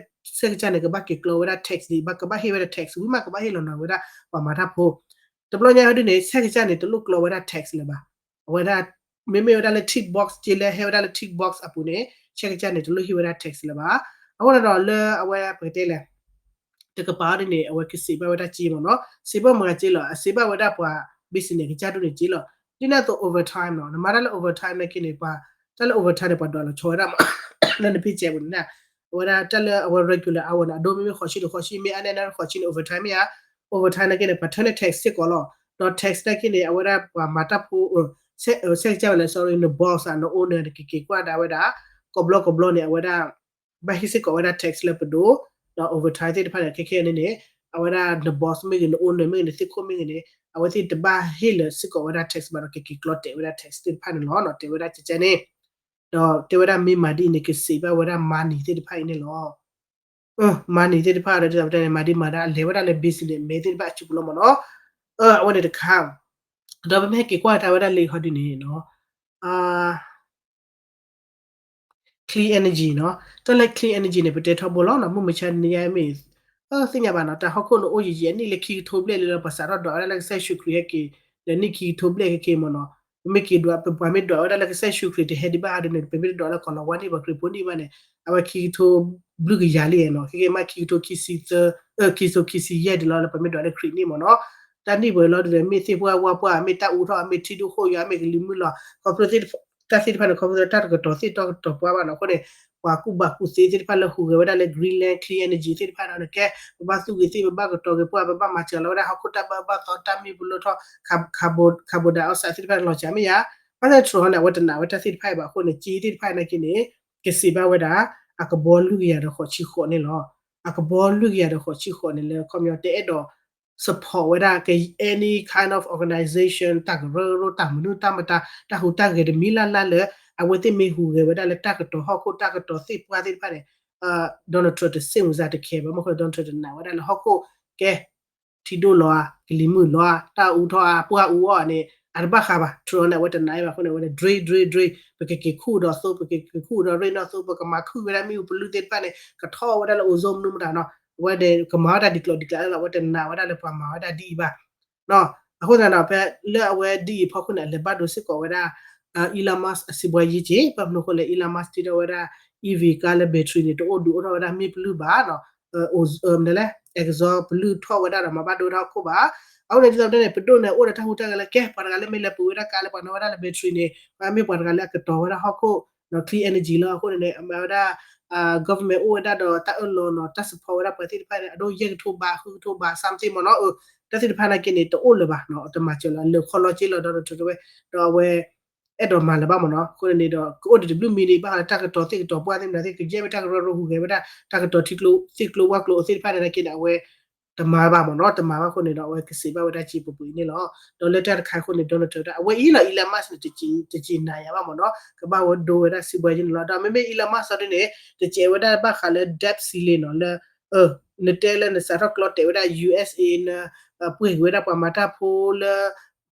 ဆဲးကစၢ်န့ၣ် ကဘၣ်က့ၤကျီဝဲဒၣ် tax ဒ် ကဘၣ်ဟ့ၣ်ဝဲဒၣ် tax ဝံၤမး ကဘၣ်ဟ့ၣ်လီၤနီၤဝဲဒၣ် ပှၤမၤတၢ်ဖိ တဘျီညါဒ်န့ၣ် ဆဲးကစၢ်န့ၣ် တလိၣ်ကျီဝဲဒၣ် tax လၢၤဘၣ်. အဝဲဒၣ် မ့မ့ၢ်ဝဲဒၣ်လၢ tick box က့လၢဟဲဝဲဒၣ်လၢ tick box အပူၤန့ၣ် ဆဲးကစၢ်န့ၣ် တလိၣ်ဟ့ၣ်ဝဲဒၣ် tax လၢၤဘၣ်. အဃိန့ၣ်ဒီးလၢအဝဲပကတဲလဲၣ် တကပၤအီၤဒ်န့ၣ် အဝဲကစံးဘၣ်ဝဲဒၣ်က့မ့ၢ်နီၤ, စံးဘၣ်မတၤက့လီၤ, အစံးဘၣ်ဝဲဒၣ်ပှၤ business ကစၢ်ဒ်န့ၣ်က့လီၤ. ဒ်န့ၣ်အသိး overtime နီၤ, နမၤတၢ်လၢ overtime နာ်က့န့ၣ် ပှၤ တၢ်လၢ overtime န့ၣ် ပှၤဒွးလီၤဆီဝဲဒၣ်မး လၢနဖ့ၣ်စဲးပူၤန့ၣ် အဝဲဒၣ်တၢ်လၢအဝဲ regular hour န့ၣ် အဒိမ့မ့ၢ်ဃိးဆံဒီးဃိးဆံ မ့ၢ်အါန့ၢ်အါန့ၢ်ဃိးဆံန့ၣ် overtime မ့ၢ်ဧါ, overtime နာ်က့န့ၣ် ပှၤထၢန့ၢ် tax စ့ၢ်ကီးလီၤ. ဒီး tax နာ်က့န့ၣ် အဝဲဒၣ်ပှၤမၤတၢ်ဖိ ဆဲးကစၢ်ဝဲလဲၣ် sorry န boss ဧါ န owner န့ၣ် ကက့ၤကွၢ်ဒၣ်ဝဲဒၣ် ကိးဘျီကိးဘျီန့ၣ် အဝဲဒၣ် ဘၣ်ဟ့ၣ်စ့ၢ်ကီးဝဲဒၣ် tax လၢပဒိၣ်, ဒီး overtime သ့ၣ်တဖၣ်န့ၣ် ခဲခဲန့ၣ်န့ၣ် အဝဲဒၣ်န boss မ့ၢ်ဂ့ၤ န owner မ့ၢ်ဂ့ၤ နသ့ၣ်ခိၣ်မ့ၢ်ဂ့ၤန့ၣ် အဝဲသ့ၣ်တဘၣ်ဟ့ၣ်လၢၤစ့ၢ်ကီးဝဲဒၣ် tax ဘၣ်ဒီး ကက့ၤကျီတဲာ်ဝဲဒၣ် tax သ့ၣ်တဖၣ်န့ၣ်လီၤ. တဲဝဲဒၣ်ကကန့ၣ် ဒီးတဲဝဲဒၣ်မ့ၢ်မၤဒ်အံၤန့ၣ် ကစံးဘၣ်ဝဲဒၣ် money သ့ၣ်တဖၣ်အံၤန့ၣ်လီၤ. money သ့ၣ်တဖၣ်ဒီး ဒ်သိးပတဲန့ၣ် မၤဒ်မၤဒၣ် အလဲၤဝဲဒၣ်လၢ business man သ့ၣ်တဖၣ်အစုပူၤလီၤမ့ၢ်နီၤ. အဝဲန့ၣ်တခါ ဒီးပမ့ၢ်ဟဲက့ၤကွၢ်တၢ်ဝဲဒၣ်လၢဟီဒ်န့ၣ် clean energy နီၤ, တၢ်လၢ clean energy န့ၣ် ပတဲထီဘိလီၤနီၤ, မုၢ်မဆါန့ၣ်ယမ့ၢ် သ့ၣ်ညါဘၣ်နီၤ, တၢ်ဟီၣ်ခိၣ်န့ၣ်အိၣ်ယံာ်ယံာ် အနံၣ်လၢခံကထိဘျဲၣ်လံလီၤ ပှၤစးထီၣ်ဒွးဝဲဒၣ်လၢကစၢ်ယ့ၣ်ၡူးခရံာ်ဟဲက့ၤ ဒီးနံၣ်ခံကထိဘျဲၣ်ခဲခဲမ့ၢ်နီၤ, ပမ့ၢ်က့ၤဒွး ပပှၤမ့ၢ်ဒွးဝဲဒၣ်လၢကစၢ်ယ့ၣ်ၡူးခရံာ်တဟဲဒံးဘၣ်ဟီဒ်န့ၣ် ပမ့ၢ်တဒွးလၢကီၢ်လီၤဝါန့ၣ် ပှၤခရံာ်ဖိန့ၣ်ဘၣ်န့ၣ် အဝဲခံကထိဘျုးကယၤလံနီၤ, ခဲခဲမးခံကထိခံဆံသၢ ခံကထိခံဆံယဲၢ်ဒ်လီၤ လၢပမ့ၢ်ဒွးလၢခရံာ်န့ၣ်မ့ၢ်နီၤ. တၢ်နံၣ်ပှဲၤလီၤဒ်လဲၣ် မ့ၢ်သ့ၣ်ပှၢ်ဝါပှၢ် မ့ၢ်တၢ်အူထီၣ် မ့ၢ်ထံဒိၣ်ဃိၣ်ယွၤ မ့ၢ်ကလံၤမုၢ်လီၤ ခီဖျိ တၢ်သ့ၣ်တဖၣ်န့ၣ် ခီဖျိတၢ်တကတီၤသ့ၣ်တၢ်ကတီၤပှၢ်ဘၣ်နီၤ, အဃိန့ၣ် ပှၤကူၣ်ဘၣ်ကူၣ်သ့သ့ၣ်တဖၣ်လၢဟူးဂဲၤဝဲဒၣ်လၢ Greenland Clean Energy သ့ၣ်တဖၣ်ဒီး နကဲ ပဘၣ်သူၣ်ဂ့ၤသ့ၣ် ပဘၣ်ကတီၤဂ့ၤပှၢ် ပဘၣ်မၤစၢၤလီၤဝဲဒၣ်ဟီၣ်ခိၣ်တၢ်ဘၣ်ဘၣ်သီ တၢ်မ့ၢ်ပလိၣ်ထီၣ် carbon dioxide သ့ၣ်တဖၣ်လီၤစှၤမ့ၢ်ယါ, ဘၣ်ဆၣ် Trump န့ၣ် အဝဲတနာ်ဝဲတၢ်သ့ၣ်တဖၣ်အံၤဘၣ်အဃိန့ၣ် က့သ့ၣ်တဖၣ်နာ်က့န့ၣ် ကစံးဘၣ်ဝဲဒၣ် အကဘီလွံၢ်ကယၤဒီးဃိးဆံဃိးန့ၣ်လီၤ. အကဘီလွံၢ်ကယၤဒီးဃိးဆံဃိးန့ၣ်လၢ ခီပညီတအဲၣ်ဒိး support ဝဲဒၣ် any kind of organization တၢ်ကရၢကရိ တၢ်မနုၤတၢ်မတၤ တၢ်ဟူးတၢ်ဂဲၤတမံၤလၢ်လၢ်လၢ အဝဲသ့ၣ်မ့ၢ်ဟူးဂဲၤဝဲဒၣ်လၢတၢ်ကတီၤဟီၣ်ခိၣ် တၢ်ကတီၤသ့ၣ်ပှၢ်သ့ၣ်တဖၣ်န့ၣ် Donald Trump တစ့ၣ်မုၢ်စၢ်တခဲဘၣ် မ့ၢ်ဃိ Donald Trump တနာ်ဝဲဒၣ်လၢဟီၣ်ခိၣ်ကဲ ထံဒိၣ်လီၤဧါ ကလံၤမုၢ်လီၤဧါ တၢ်အူထီၣ်ဧါ ပှၢ်အူအီၣ်န့ၣ် အတဘၣ်ဃးဘၣ် Trump န့ၣ် အဝဲတနာ်ဘၣ်အဃိန့ၣ် အဝဲန့ၣ် drain drain drain ပကက့ၤခူၣ်ဒီးသိ ပကက့ၤခူၣ်ဒီးရ့ၣ်နီၣ်သိ ပကမၤခုၣ်ဝဲဒၣ်မ့ၣ်အူပလုၢ်သ့ၣ်တဖၣ်န့ၣ် ကထီၣ်ဝဲဒၣ်လၢ ozone မနုၤမတၤနီၤ အဝဲန့ၣ် ကမၤဝဲဒၣ်ဒ်ကျိၤဒ်ကျဲလီၤ အဝဲတနာ်ဝဲဒၣ်လၢပှၤမၤဝဲဒၣ်ဒ်အံၤဘၣ် အဃိသတးဒီး ဖဲလၢအဝဲဒ်အံၤအဖီခိၣ်န့ၣ် အလဲၤဘၣ်ဒိစ့ၢ်ကီးဝဲဒၣ် Elon Musk အစံးဘှါယံၤက့ၤ ဘၣ်မနုၤအဃိလဲၣ် Elon Musk တ့ထီၣ်ဝဲဒၣ် E V car လၢ battery န့ၣ် တအိၣ်ဒုးအိၣ်ထီၣ်ဝဲဒၣ်မ့ၣ်ပလုၢ်ဘၣ်နီၤ မနုၤလဲၣ် exhaust ပလုၢ်ထီၣ်ဝဲဒၣ်ဒီးမၤဘၣ်ဒိဝဲဒၣ်ဟီၣ်ခိၣ်ဘၣ်. အဃိန့ၣ် ဒ်သိးပတဲန့ၣ် ပဒိၣ်န့ၣ် အိၣ်ဒီးတၢ်ဟူးတၢ်ဂဲၤလၢကဲ ပှၤတဂၤလၢမ့ၢ်လဲၤပှ့ၤဝဲဒၣ် car လၢပှၤနီၣ်ဝဲဒၣ်လၢ battery န့ၣ် မ့ၢ်ပှၤတဂၤလၢအကတီၤဝဲဒၣ်ဟီၣ်ခိၣ် clean energy လီၤ. အဃိန့ၣ်န့ၣ် အမၤဝဲဒၣ် government အိၣ်ဝဲဒၣ်ဒီးတၢ်အၢၣ်လီၤနီၤ တၢ် support ဝဲဒၣ်ပှၤသ့ၣ်တဖၣ်န့ၣ် အဒိယဲၢ်ကထိဘး ဃုကထိဘး something မ့ၢ်နီၤ တၢ်သ့ၣ်တဖၣ်နာ်က့န့ၣ် တအိၣ်လၢၤဘၣ်နီၤ တမၤစၢၤလၢၤ လၢခီလီၤက့လီၤ Donald Trump တဝဲ ဒီးအဝဲ အဲၣ်ဒိးမၤလၢၤဘၣ်မ့ၢ်နီၤ အဃိန့ၣ်ဒီး ကအိၣ်ဒံးတဘျုးမံၤဒံး ဘၣ်ဃးလၢတၢ်ကတီၤသ့ၣ်ကတီၤပှၢ်သ့ၣ်မနုၤသ့ၣ် ကယဲၢ်မ့ၢ်တၢ်ကရၢကရိဟူးဂဲၤဝဲဒၣ် တၢ်ကတီၤထံကျိသ့ၣ်ကျိဝၣ်ကျိသ့ၣ်တဖၣ်န့ၣ်နာ်က့န့ၣ် အဝဲ တမၤဘၣ်မ့ၢ်နီၤ တမၤဘၣ်အဃိန့ၣ်ဒီး အဝဲကစံးဘၣ်ဝဲဒၣ်က့ပူၤပူၤအံၤန့ၣ်လီၤ. ဒီးလၢတၢ်တခါအဃိန့ၣ် Donald Trump ဝဲဒၣ် အဝဲအံၤလီၤ Elon Musk န့ၣ် တစံးနၤယၤဘၣ်မ့ၢ်နီၤ ကဘၣ်ဝဲဒိဝဲဒၣ်စံးဘှါယံၤန့ၣ်လီၤ. ဒီးမ့မ့ၢ် Elon Musk အီၤဒ်န့ၣ် တစဲးဝဲဒၣ်ဘၣ်ဃးလၢ debt ceiling နီၤ လၢ နတဲလၢနစးထီၣ်ကျီတဲာ်ဝဲဒၣ် U S A န ပှ့ၤက့ၤဝဲဒၣ်ပှၤမၤတၢ်ဖိလၢ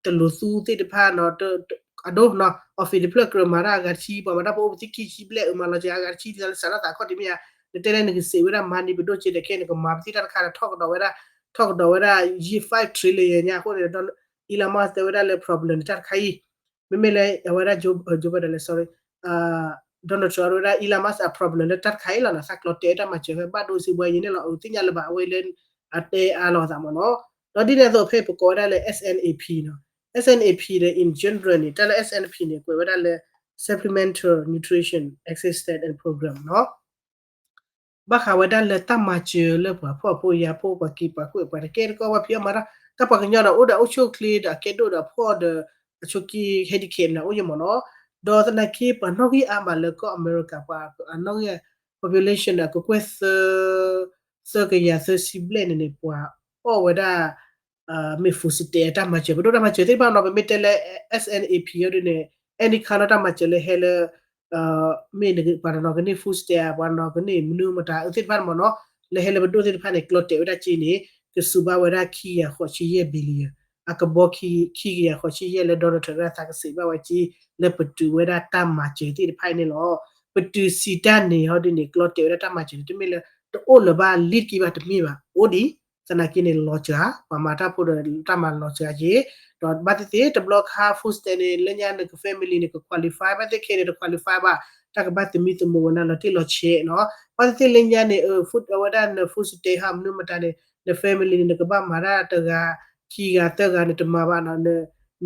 တလိၤသူသ့ၣ်တဖၣ်နီၤ အဒိနီၤ office တဖျၢၣ်ကြၢးမၤတၢ်အဂၤတဆံ ပှၤမၤတၢ်ဖိအိၣ်ပသံခံဆံဘျဲၣ် အမၤလီၤစှၤအဂၤတဆံ ဒ်သိးလၢစးထီၣ်သးခီၣ်တမ့ၢ်ဧါ နတဲလၢနကစံးဝဲဒၣ် money ပဒိၣ်က့တခဲန့ၣ် ကမၤပသံတၢ်တခါဒီး ထီၣ်ကဒီးဝဲဒၣ် ထီၣ်ကဒီးဝဲဒၣ် five trillion ညါအဃိန့ၣ် Elon Musk တဲဝဲဒၣ်လၢ problem န့ၣ်တၢ်တခါအံၤ မ့မ့ၢ်လၢအဝဲဒၣ် Joe Biden လဲၣ် sorry Donald Trump ဝဲဒၣ် Elon Musk အ problem လၢတၢ်တခါအံၤလီၤနီၤ သးကျီတဲာ်တၢ်မၤစၢၤဖဲဘၣ်ဒိစံးဘှါယံၤန့ၣ်လီၤ အသ့ၣ်ညါလၢၤဘၣ် အဝဲလၢ အတဲအါလီၤသးမ့ၢ်နီၤ ဒီးဒ်န့ၣ်အသိးဖဲပကိးဝဲဒၣ်လၢ S and P နီၤ S and P ဒီး in general န့ၣ် တၢ်လၢ S and P န့ၣ် ကွဲးဝဲဒၣ်လၢ Supplemental Nutrition Assistance and Program နီၤ ဘၣ်ဃးဝဲဒၣ်လၢတၢ်မၤစၢၤလၢပှၤဖှီၣ်ဖိယာ်ဖိ ပှၤက့ၤပှၤကွဲးပှၤတကဲတကီ ပှၤဖံးအီၣ်မၤတၢ် တၢ်ပှၤကညီဒီးအိၣ်ဒီးအိၣ်ဆူၣ်အိၣ်ချ့ဒီးအကဲဒိၣ်ဒီးဖှီၣ်ဒီး အဆိးက့ handicap န့ၣ်အိၣ်ယမ့ၢ်နီၤ ဒီးသနာ်က့ပှၤနီၣ်ဂံၢ်အါမးလၢကီၢ်အမဲရကၤ ပှၤအနီၣ်ဂံၢ် population န့ၣ် ကကွဲၢ်သၢ သၢကယၤသၢဆံဘျဲၣ်န့ၣ်န့ၣ် ပှၤအီၣ်ဝဲဒၣ် မ့ၢ် food stamp တၢ်မၤစၢၤ ပဒိၣ်တၢ်မၤစၢၤသ့ၣ်တဖၣ်နီၤ ပမ့ၢ်တဲလၢ S and P အီၤဒ်န့ၣ် any kind နီၤ တၢ်မၤစၢၤလၢဟဲလၢ မ့ၢ်ပှၤတနီၤကန့ၢ် food stamp ပှၤတနီၤကန့ၢ်မနုၤမတၤအသ့ၣ်တဖၣ်မ့ၢ်နီၤ လၢဟဲလၢပဒိၣ်သ့ၣ်တဖၣ်န့ၣ် ကျီတဲာ်ဝဲဒၣ်က့န့ၣ် ကစူးဘၣ်ဝဲဒၣ်ခံကယၤဃိးဆံယဲၢ် billion အကဘီခံကယၤဃိးဆံယဲၢ်လၢ Donald Trump တၢ်သးကစံးဘၣ်ဝဲက့ လၢပတုာ်ဝဲဒၣ်တၢ်မၤစၢၤသ့ၣ်တဖၣ်အံၤန့ၣ်လီၤ. ပတုာ်စံးတၢ်န့ၣ် ဟီဒ်န့ၣ် ကျီတဲာ်ဝဲဒၣ်တၢ်မၤစၢၤန့ၣ် တမ့ၢ်လၢ တအိၣ်လၢၤဘၣ်လံတက့ၢ်ဘၣ် တမ့ၢ်ဘၣ် အိၣ်ဒံး သနာ်က့န့ၣ် လီၤစှၤ ပှၤမၤတၢ်ဖိဒီးတၢ်မၤလီၤစှၤက့ ဒီးဘၣ်သ့ၣ်သ့ၣ် တဘျီခါ food stamp န့ၣ် လၢညါနက family န့ၣ် က qualify ဘၣ်သ့ၣ်ခဲန့ၣ် တ qualify ဘၣ် တၢ်ကဘၣ်သမံသမိးဝဲနၤလီၤတံၢ်လီၤဆဲးနီၤ ဘၣ်သ့ၣ်သ့ၣ်လၢညါန့ၣ် အဝဲဒၣ်န food stamp ဟးမနုၤမတၤန့ၣ် န family န့ၣ် နကဘၣ်မၤတၢ်တဂၤ ခံဂၤသၢဂၤန့ၣ် တမၤဘၣ်နီၤ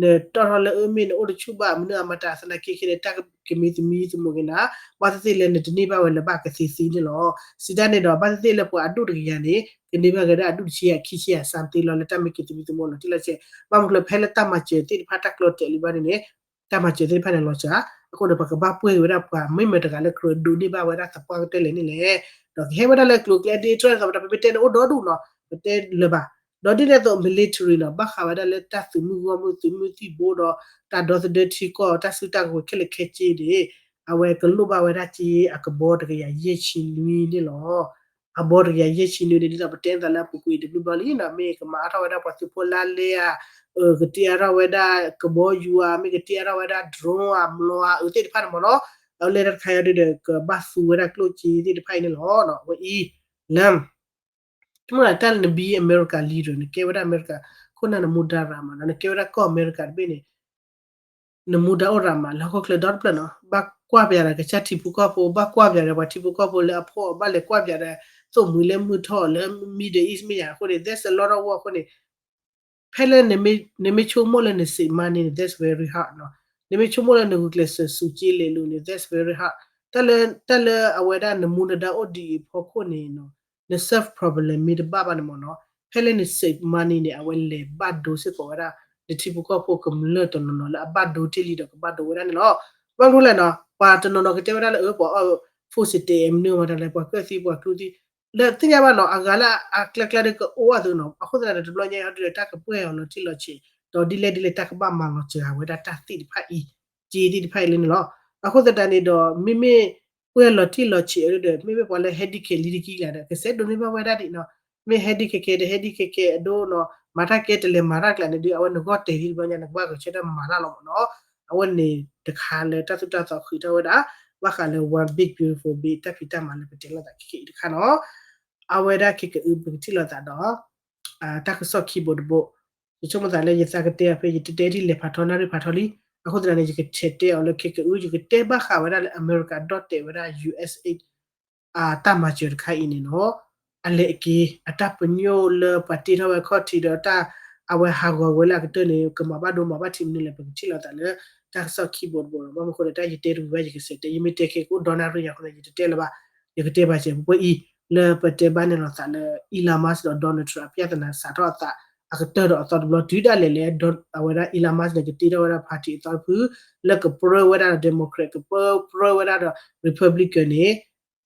နတီၢ်ထီၣ်လၢအမ့ၢ်နအိၣ်တဆူၣ်ဘၣ် မနုၤအမတၤသနာ်က့ခဲန့ၣ် တၢ်ကမံသမံသမိးက့ၤနၤ ဘၣ်သ့ၣ်သ့ၣ်လၢနတန့ၢ်ဘၣ်ဝဲလၢၤဘၣ်ကသ့သ့န့ၣ်လီၤ. စံးတၢ်န့ၣ်ဒီး ဘၣ်သ့ၣ်သ့ၣ်လၢပှၤအဒူၣ်တကယၤန့ၣ် ကန့ၢ်ဘၣ်က့ၤဒၣ်အဒူၣ်တဆံယၤခံဆံယၤ something လီၤ လၢတၢ်မ့ၢ်က့ၤသမံသမိးလီၤတံၢ်လီၤဆဲး ဘၣ်မနုၤလဲၣ် ဖဲလၢတၢ်မၤစၢၤသ့ၣ်တဖၣ်တၢ်ကျီတဲာ်လံဘၣ်န့ၣ်န့ၣ် တၢ်မၤစၢၤသ့ၣ်တဖၣ်န့ၣ်လီၤစှၤ အဃိန့ၣ် ပကဘၣ်ပှဲၤက့ၤဝဲဒၣ်ပှၤမ့ၢ်မတၤတဂၤလၢကြၢးဒိးန့ၢ်ဘၣ်ဝဲဒၣ်သပှၢ်ကတၢၢ်လဲၣ်န့ၣ်လဲၣ် ဒီးကဟဲဝဲဒၣ်လၢကျိၤကျဲဒ်တၢ်န့ၣ် ပတပတဲန့ၣ်အိၣ်ဒီဒူၣ်နီၤ ပတဲလၢၤဘၣ် ဒီးဒ်န့ၣ်အသိး military နီၤ ဘၣ်ဃးဝဲဒၣ်လၢတၢ်သုးမုၢ်ဂီၢ်မုၢ်သုးမုၢ်သံၣ်ဘိဒီး တၢ်ဒီသဒၢထံကီၢ် တၢ်စုတၢ်ကဝဲၤခဲလၢာ်ခဲဆ့န့ၣ် အဝဲကလိၣ်ဘၣ်ဝဲဒၣ်က့အကဘီတကယၤယဲၢ်ဆံနွံန့ၣ်လီၤ. အဘီတကယၤယဲၢ်ဆံနွံန့ၣ် ဒ်သိးပတဲသးလၢအပူၤကွံာ်တဘျုးဘျီလံနီၤ မ့ၢ်ကမၤအါထီၣ်ဝဲဒၣ်ပှၤသုးဖိလါလဲဧါ ကတ့အါထီၣ်ဝဲဒၣ် ကဘီယူၤဧါ မ့ၢ်ကတ့အါထီၣ်ဝဲဒၣ် drone ဧါ မျိာ်ဧါ အၢသ့ၣ်တဖၣ်န့ၣ်မ့ၢ်နီၤ အဝဲလဲၤတၢ်တခါအံၤဒီး ကဘၣ်သူဝဲဒၣ်ကျိၣ်စ့သ့ၣ်တဖၣ်အံၤန့ၣ်လီၤ. အဝဲအံၤ လၢ တမ့ၢ်တၢ်လၢနဘံအမဲရကၤ leader နကဲဝဲဒၣ်အမဲရကၤ ခိၣ်နၢ်နမူဒါရၤမးနီၤ နကဲဝဲဒၣ်ကီၢ်အမဲရကၤတဘ့ၣ်န့ၣ် နမူဒါအိၣ်ရၤမး လၢဟီၣ်ခိၣ်ချၢဒီတဖျၢၣ်နီၤ ဘၣ်ကွၢ်ပယၤဒီးကစၢ်ထံဖိကီၢ်ဖိ ဘၣ်ကွၢ်ပယၤဒီးပှၤထံဖိကီၢ်ဖိလၢအဖှီၣ်အီၤ ဘၣ်လဲၤကွၢ်ပယၤဒီး သိၣ်မှံၤလၢမုၢ်ထီၣ်လၢ Middle East မ့ၢ်ယၤအဃိန့ၣ် that's a lot of work အဃိန့ၣ် ဖဲလၢ နမ့ၢ်ဆိကမိၣ်လၢန save money န့ၣ် that's very hard နီၤ နမ့ၢ်ဆိကမိၣ်လၢနဂုာ်ကျဲးစၢးစူးက့လဲၤလိၤန့ၣ် that's very hard တၢ်လၢ တၢ်လၢအဝဲဒၣ်နမူနဒါအိၣ်ဒံးအံၤအဖီခိၣ်န့ၣ်နီၤ န solve problem မ့ၢ်တဘၣ်ဘၣ်န့ၣ်မ့ၢ်နီၤ ဖဲလၢန save money န့ၣ် အဝဲလဲၤဘၣ်ဒိစ့ၢ်ကီးဝဲဒၣ် နထံဖိကီၢ်ဖိကမျၢၢ်တနီၤနီၤလၢအဘၣ်ဒိတ့ၢ်လံဒီးကဘၣ်ဒိဝဲဒၣ်န့ၣ်လီၤ. ဘၣ်မနုၤလဲၣ်နီၤ ပှၤတနီၤနီၤကတဲဝဲဒၣ်လၢအၢ ပှၤအီၣ် food stamp မနုၤမတၤလဲၣ် ပှၤကၢၣ်သံပှၤကျူသံ ဒီးသ့ၣ်ညါဘၣ်နီၤ အဂၤလၢအကျဲကျဲဒီးကအိၣ်အသိးနီၤ အဃိသတးဒီးတဘျီညါအံၤဒီး တၢ်ကပှဲၤအီၤလီၤတံၢ်လီၤဆဲး ဒီးဒ်လဲၣ်ဒ်လဲၣ်တၢ်ကဘၣ်မၤလီၤစှၤဝဲဒၣ်တၢ်သ့ၣ်တဖၣ်အံၤ က့သ့ၣ်တဖၣ်အံၤလၢန့ၣ်လီၤ. အဃိသတးန့ၣ်ဒီး မ့မ့ၢ်ပှဲၤလီၤတံၢ်လီၤဆဲးအံၤဒီး မ့မ့ၢ်ပှၤလၢဟဲဒံးခဲလံတကံၢ်လၢ်ဒီး ကစဲးဒိးန့ၢ်ဘၣ်ဝဲဒၣ်ဒံးနီၤ မ့ၢ်ဟဲဒံးခဲကဲ တဟဲဒံးခဲကဲအဒိနီၤ မၤတၢ်ကဲတလဲၤမၤတၢ်ကျါန့ၣ်ဒီး အဝဲနဂီၢ်တဲာ်လံတဘျီညါ နကဘၣ်ဂဲၤဆၢထၢၣ်မၤတၢ်လီၤမ့ၢ်နီၤ အဝဲန့ၣ်တခါလၢတၢ်သိၣ်တၢ်သီဃုာ်ထီၣ်ဝဲဒၣ် ဘၣ်ဃးလၢ one big beautiful bill တၢ်ဖံးတၢ်မၤလၢပတဲလိာ်သးခဲကဲအံၤတခါနီၤ အဝဲဒၣ်ခဲကအု ပကထံၣ်လိာ်သးဒီး တၢ်ကစီၣ်ခံဘိတဘိ ယဆိကမိၣ်သးလၢယသးကတဲအီၤဖဲ ယတတဲဒ်လဲၣ်ဖးထီနၣ်ရံၣ်ဖးထီလံ အဃိသတးန့ၣ် ယကထဲးတဲအီၤလၢခဲကအု ယကတဲဘၣ်ဃးဝဲဒၣ်လၢအမဲရကၤဒီၣ်တဲာ်ဝဲဒၣ် ယူအက်စ် အ့ တၢ်မၤစၢၤတခါအံၤန့ၣ်နီၤ အလဲၤအက့ၤ အတၢ်ပညိၣ်လၢပှၤတ့ထီၣ်ဝဲခီၣ်ထံးဒီးတၢ် အဝဲဟးဂီၤဝဲလၢအကတၢၢ်န့ၣ် ကမၤဘၣ်ဒိမၤဘၣ်ထံးမနုၤလဲၣ် ပကထံၣ်လိာ်သးလၢ တၢ်ကစီၣ်ခံဘိတဘိလီၤ. ဘၣ်မနုၤအဃိဒီး တၢ်ယတဲတဝံၤဘၣ် ယကစဲးတဲ ယမ့ၢ်တဲခဲကအု ဒီနၣ်ရံၣ်ညါအဃိန့ၣ် ယတတဲလၢၤဘၣ် ယကတဲဘၣ်စဲး ပှဲၤအံၤ လၢပတဲဘၣ်န့ၣ်လိာ်သးလၢ Elon Musk ဒီး Donald Trump အပြဿနာစးထီၣ်အသး အကတၢၢ်ဒီးအသီတဘျီ တုၤဒၣ်လဲာ်လၢ အဝဲဒၣ် Elon Musk န့ၣ် ကတ့ထီၣ်ဝဲဒၣ် party အသီတဖု လၢကပြၢဝဲဒၣ်ဒီး Democrat ကပြၢဝဲဒၣ်ဒီး Republican န့ၣ်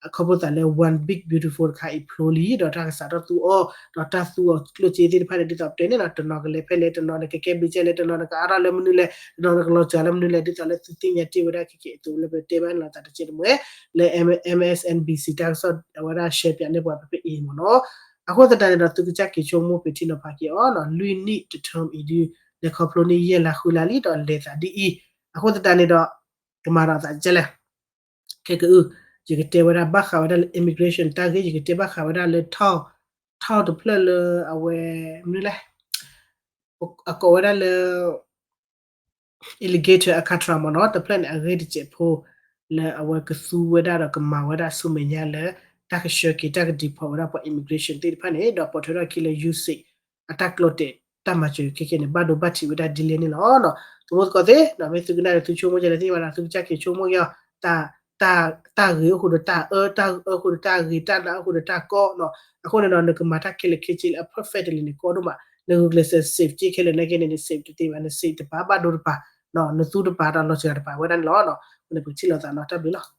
အခီဖျိသးလၢ one big beautiful တခါအံၤဖျိလံ ဒီးတၢ်ကစးထီၣ်သူအီၤ ဒီးတၢ်သူအီၤကျိၣ်စ့သ့ၣ်တဖၣ်န့ၣ် ဒ်သိးပတဲန့ၣ်နီၤ တနီၤကလဲၤဖဲလဲၣ် တနီၤနကကဲဘျုးကဲလဲၣ် တနီၤနကအါထီၣ်လၢမနုၤလဲၣ် တနီၤနကလီၤစှၤလၢမနုၤလဲၣ် ဒ်သိးလၢသုသ့ၣ်ညါတ့ၢ်ဝဲဒၣ်ခဲကဲအသိးလၢပတဲဘၣ်န့ၣ်လိာ်သးတကဲးတမှဲၤ လၢ M- MSNBC တၢ်ကစီၣ်အဝဲဒၣ် share ပၠးန့ၢ်ပှၤဖဲဖဲအံၤမ့ၢ်နီၤ အဃိသတးန့ၣ်ဒီး သုကစၢ်က့ၤဆိကမိၣ်ပထံၣ်နီၤဖးက့ၤအီၤနီၤ လွံၢ်နံၣ်တ term အံၤဒု လဲၤခီဖျိန့ၢ်ယဲၢ်လါဃုလါလံ ဒီးလဲၤသးဒ်အံၤ အဃိသတးန့ၣ်ဒီး ကမၤဒီးသးကဲလဲၣ် ခဲကအု ယကတဲဝဲဒၣ်ဘၣ်ဃးဝဲဒၣ်လၢ immigration တၢ်ဂ့ၢ် ယကတဲဘၣ်ဃးဝဲဒၣ်လၢ ထီၣ် ထီၣ်တဖျၢၣ်လၢအဝဲ မနုၤလဲၣ် အကိးဝဲဒၣ်လၢ alligator Alcatraz မ့ၢ်နီၤ တဖျၢၣ်န့ၣ် အဂ့ၢ်တစဲးဖိ လၢအဝဲကသူဝဲဒၣ်ဒီးကမၤဝဲဒၣ်ဆူမဲာ်ညါလၢ တၢ်ကဆှၢက့ၤတၢ်က deport ဝဲဒၣ်ပှၤ immigration သ့ၣ်တဖၣ်န့ၣ် ဒီးပိာ်ထွဲထီၣ်အခံလၢ USAID အတၢ်ကျီတဲာ်တၢ်မၤစၢၤခဲကဲန့ၣ် ဘၣ်ဒိဘၣ်ထံးဝဲဒၣ်ဒ်လဲၣ်န့ၣ်လီၤ. သမူသကိးသ့ၣ် မ့ၢ်သုကနၣ်ဒီးသုဆိကမိၣ်ကဲလဲၣ်သ့ၣ်ညါဘၣ်ဒီး သုကစၢ်က့ၤဆိကမိၣ်က့ၤအီၤ တၢ်ဂ့ၤအိၣ်ဃုာ်ဒီးတၢ်အၢ တၢ်အၢဃုာ်ဒီးတၢ်ဂ့ၤ တၢ်နးအိၣ်ဃုာ်ဒီးတၢ်ကီနီၤ အဃိန့ၣ်ဒီး နကမၤတၢ်ခဲလၢာ်ခဲဆ့လၢအ perfect လံန့ၣ် ကီဒိၣ်မး နဂုာ်ကျဲးစၢး save က့ခဲလၢာ်နာ်က့န့ၣ် န save တသ့ဘၣ် န save တပၤဘၣ်ဒိတပၤ နသူတပၤဒီးလီၤစှၤတပၤဝဲဒၣ်န့ၣ်လီၤ. အဃိန့ၣ် ပကထံၣ်လိာ်သးနီၤ တၢ်ဘျုးလီၤ.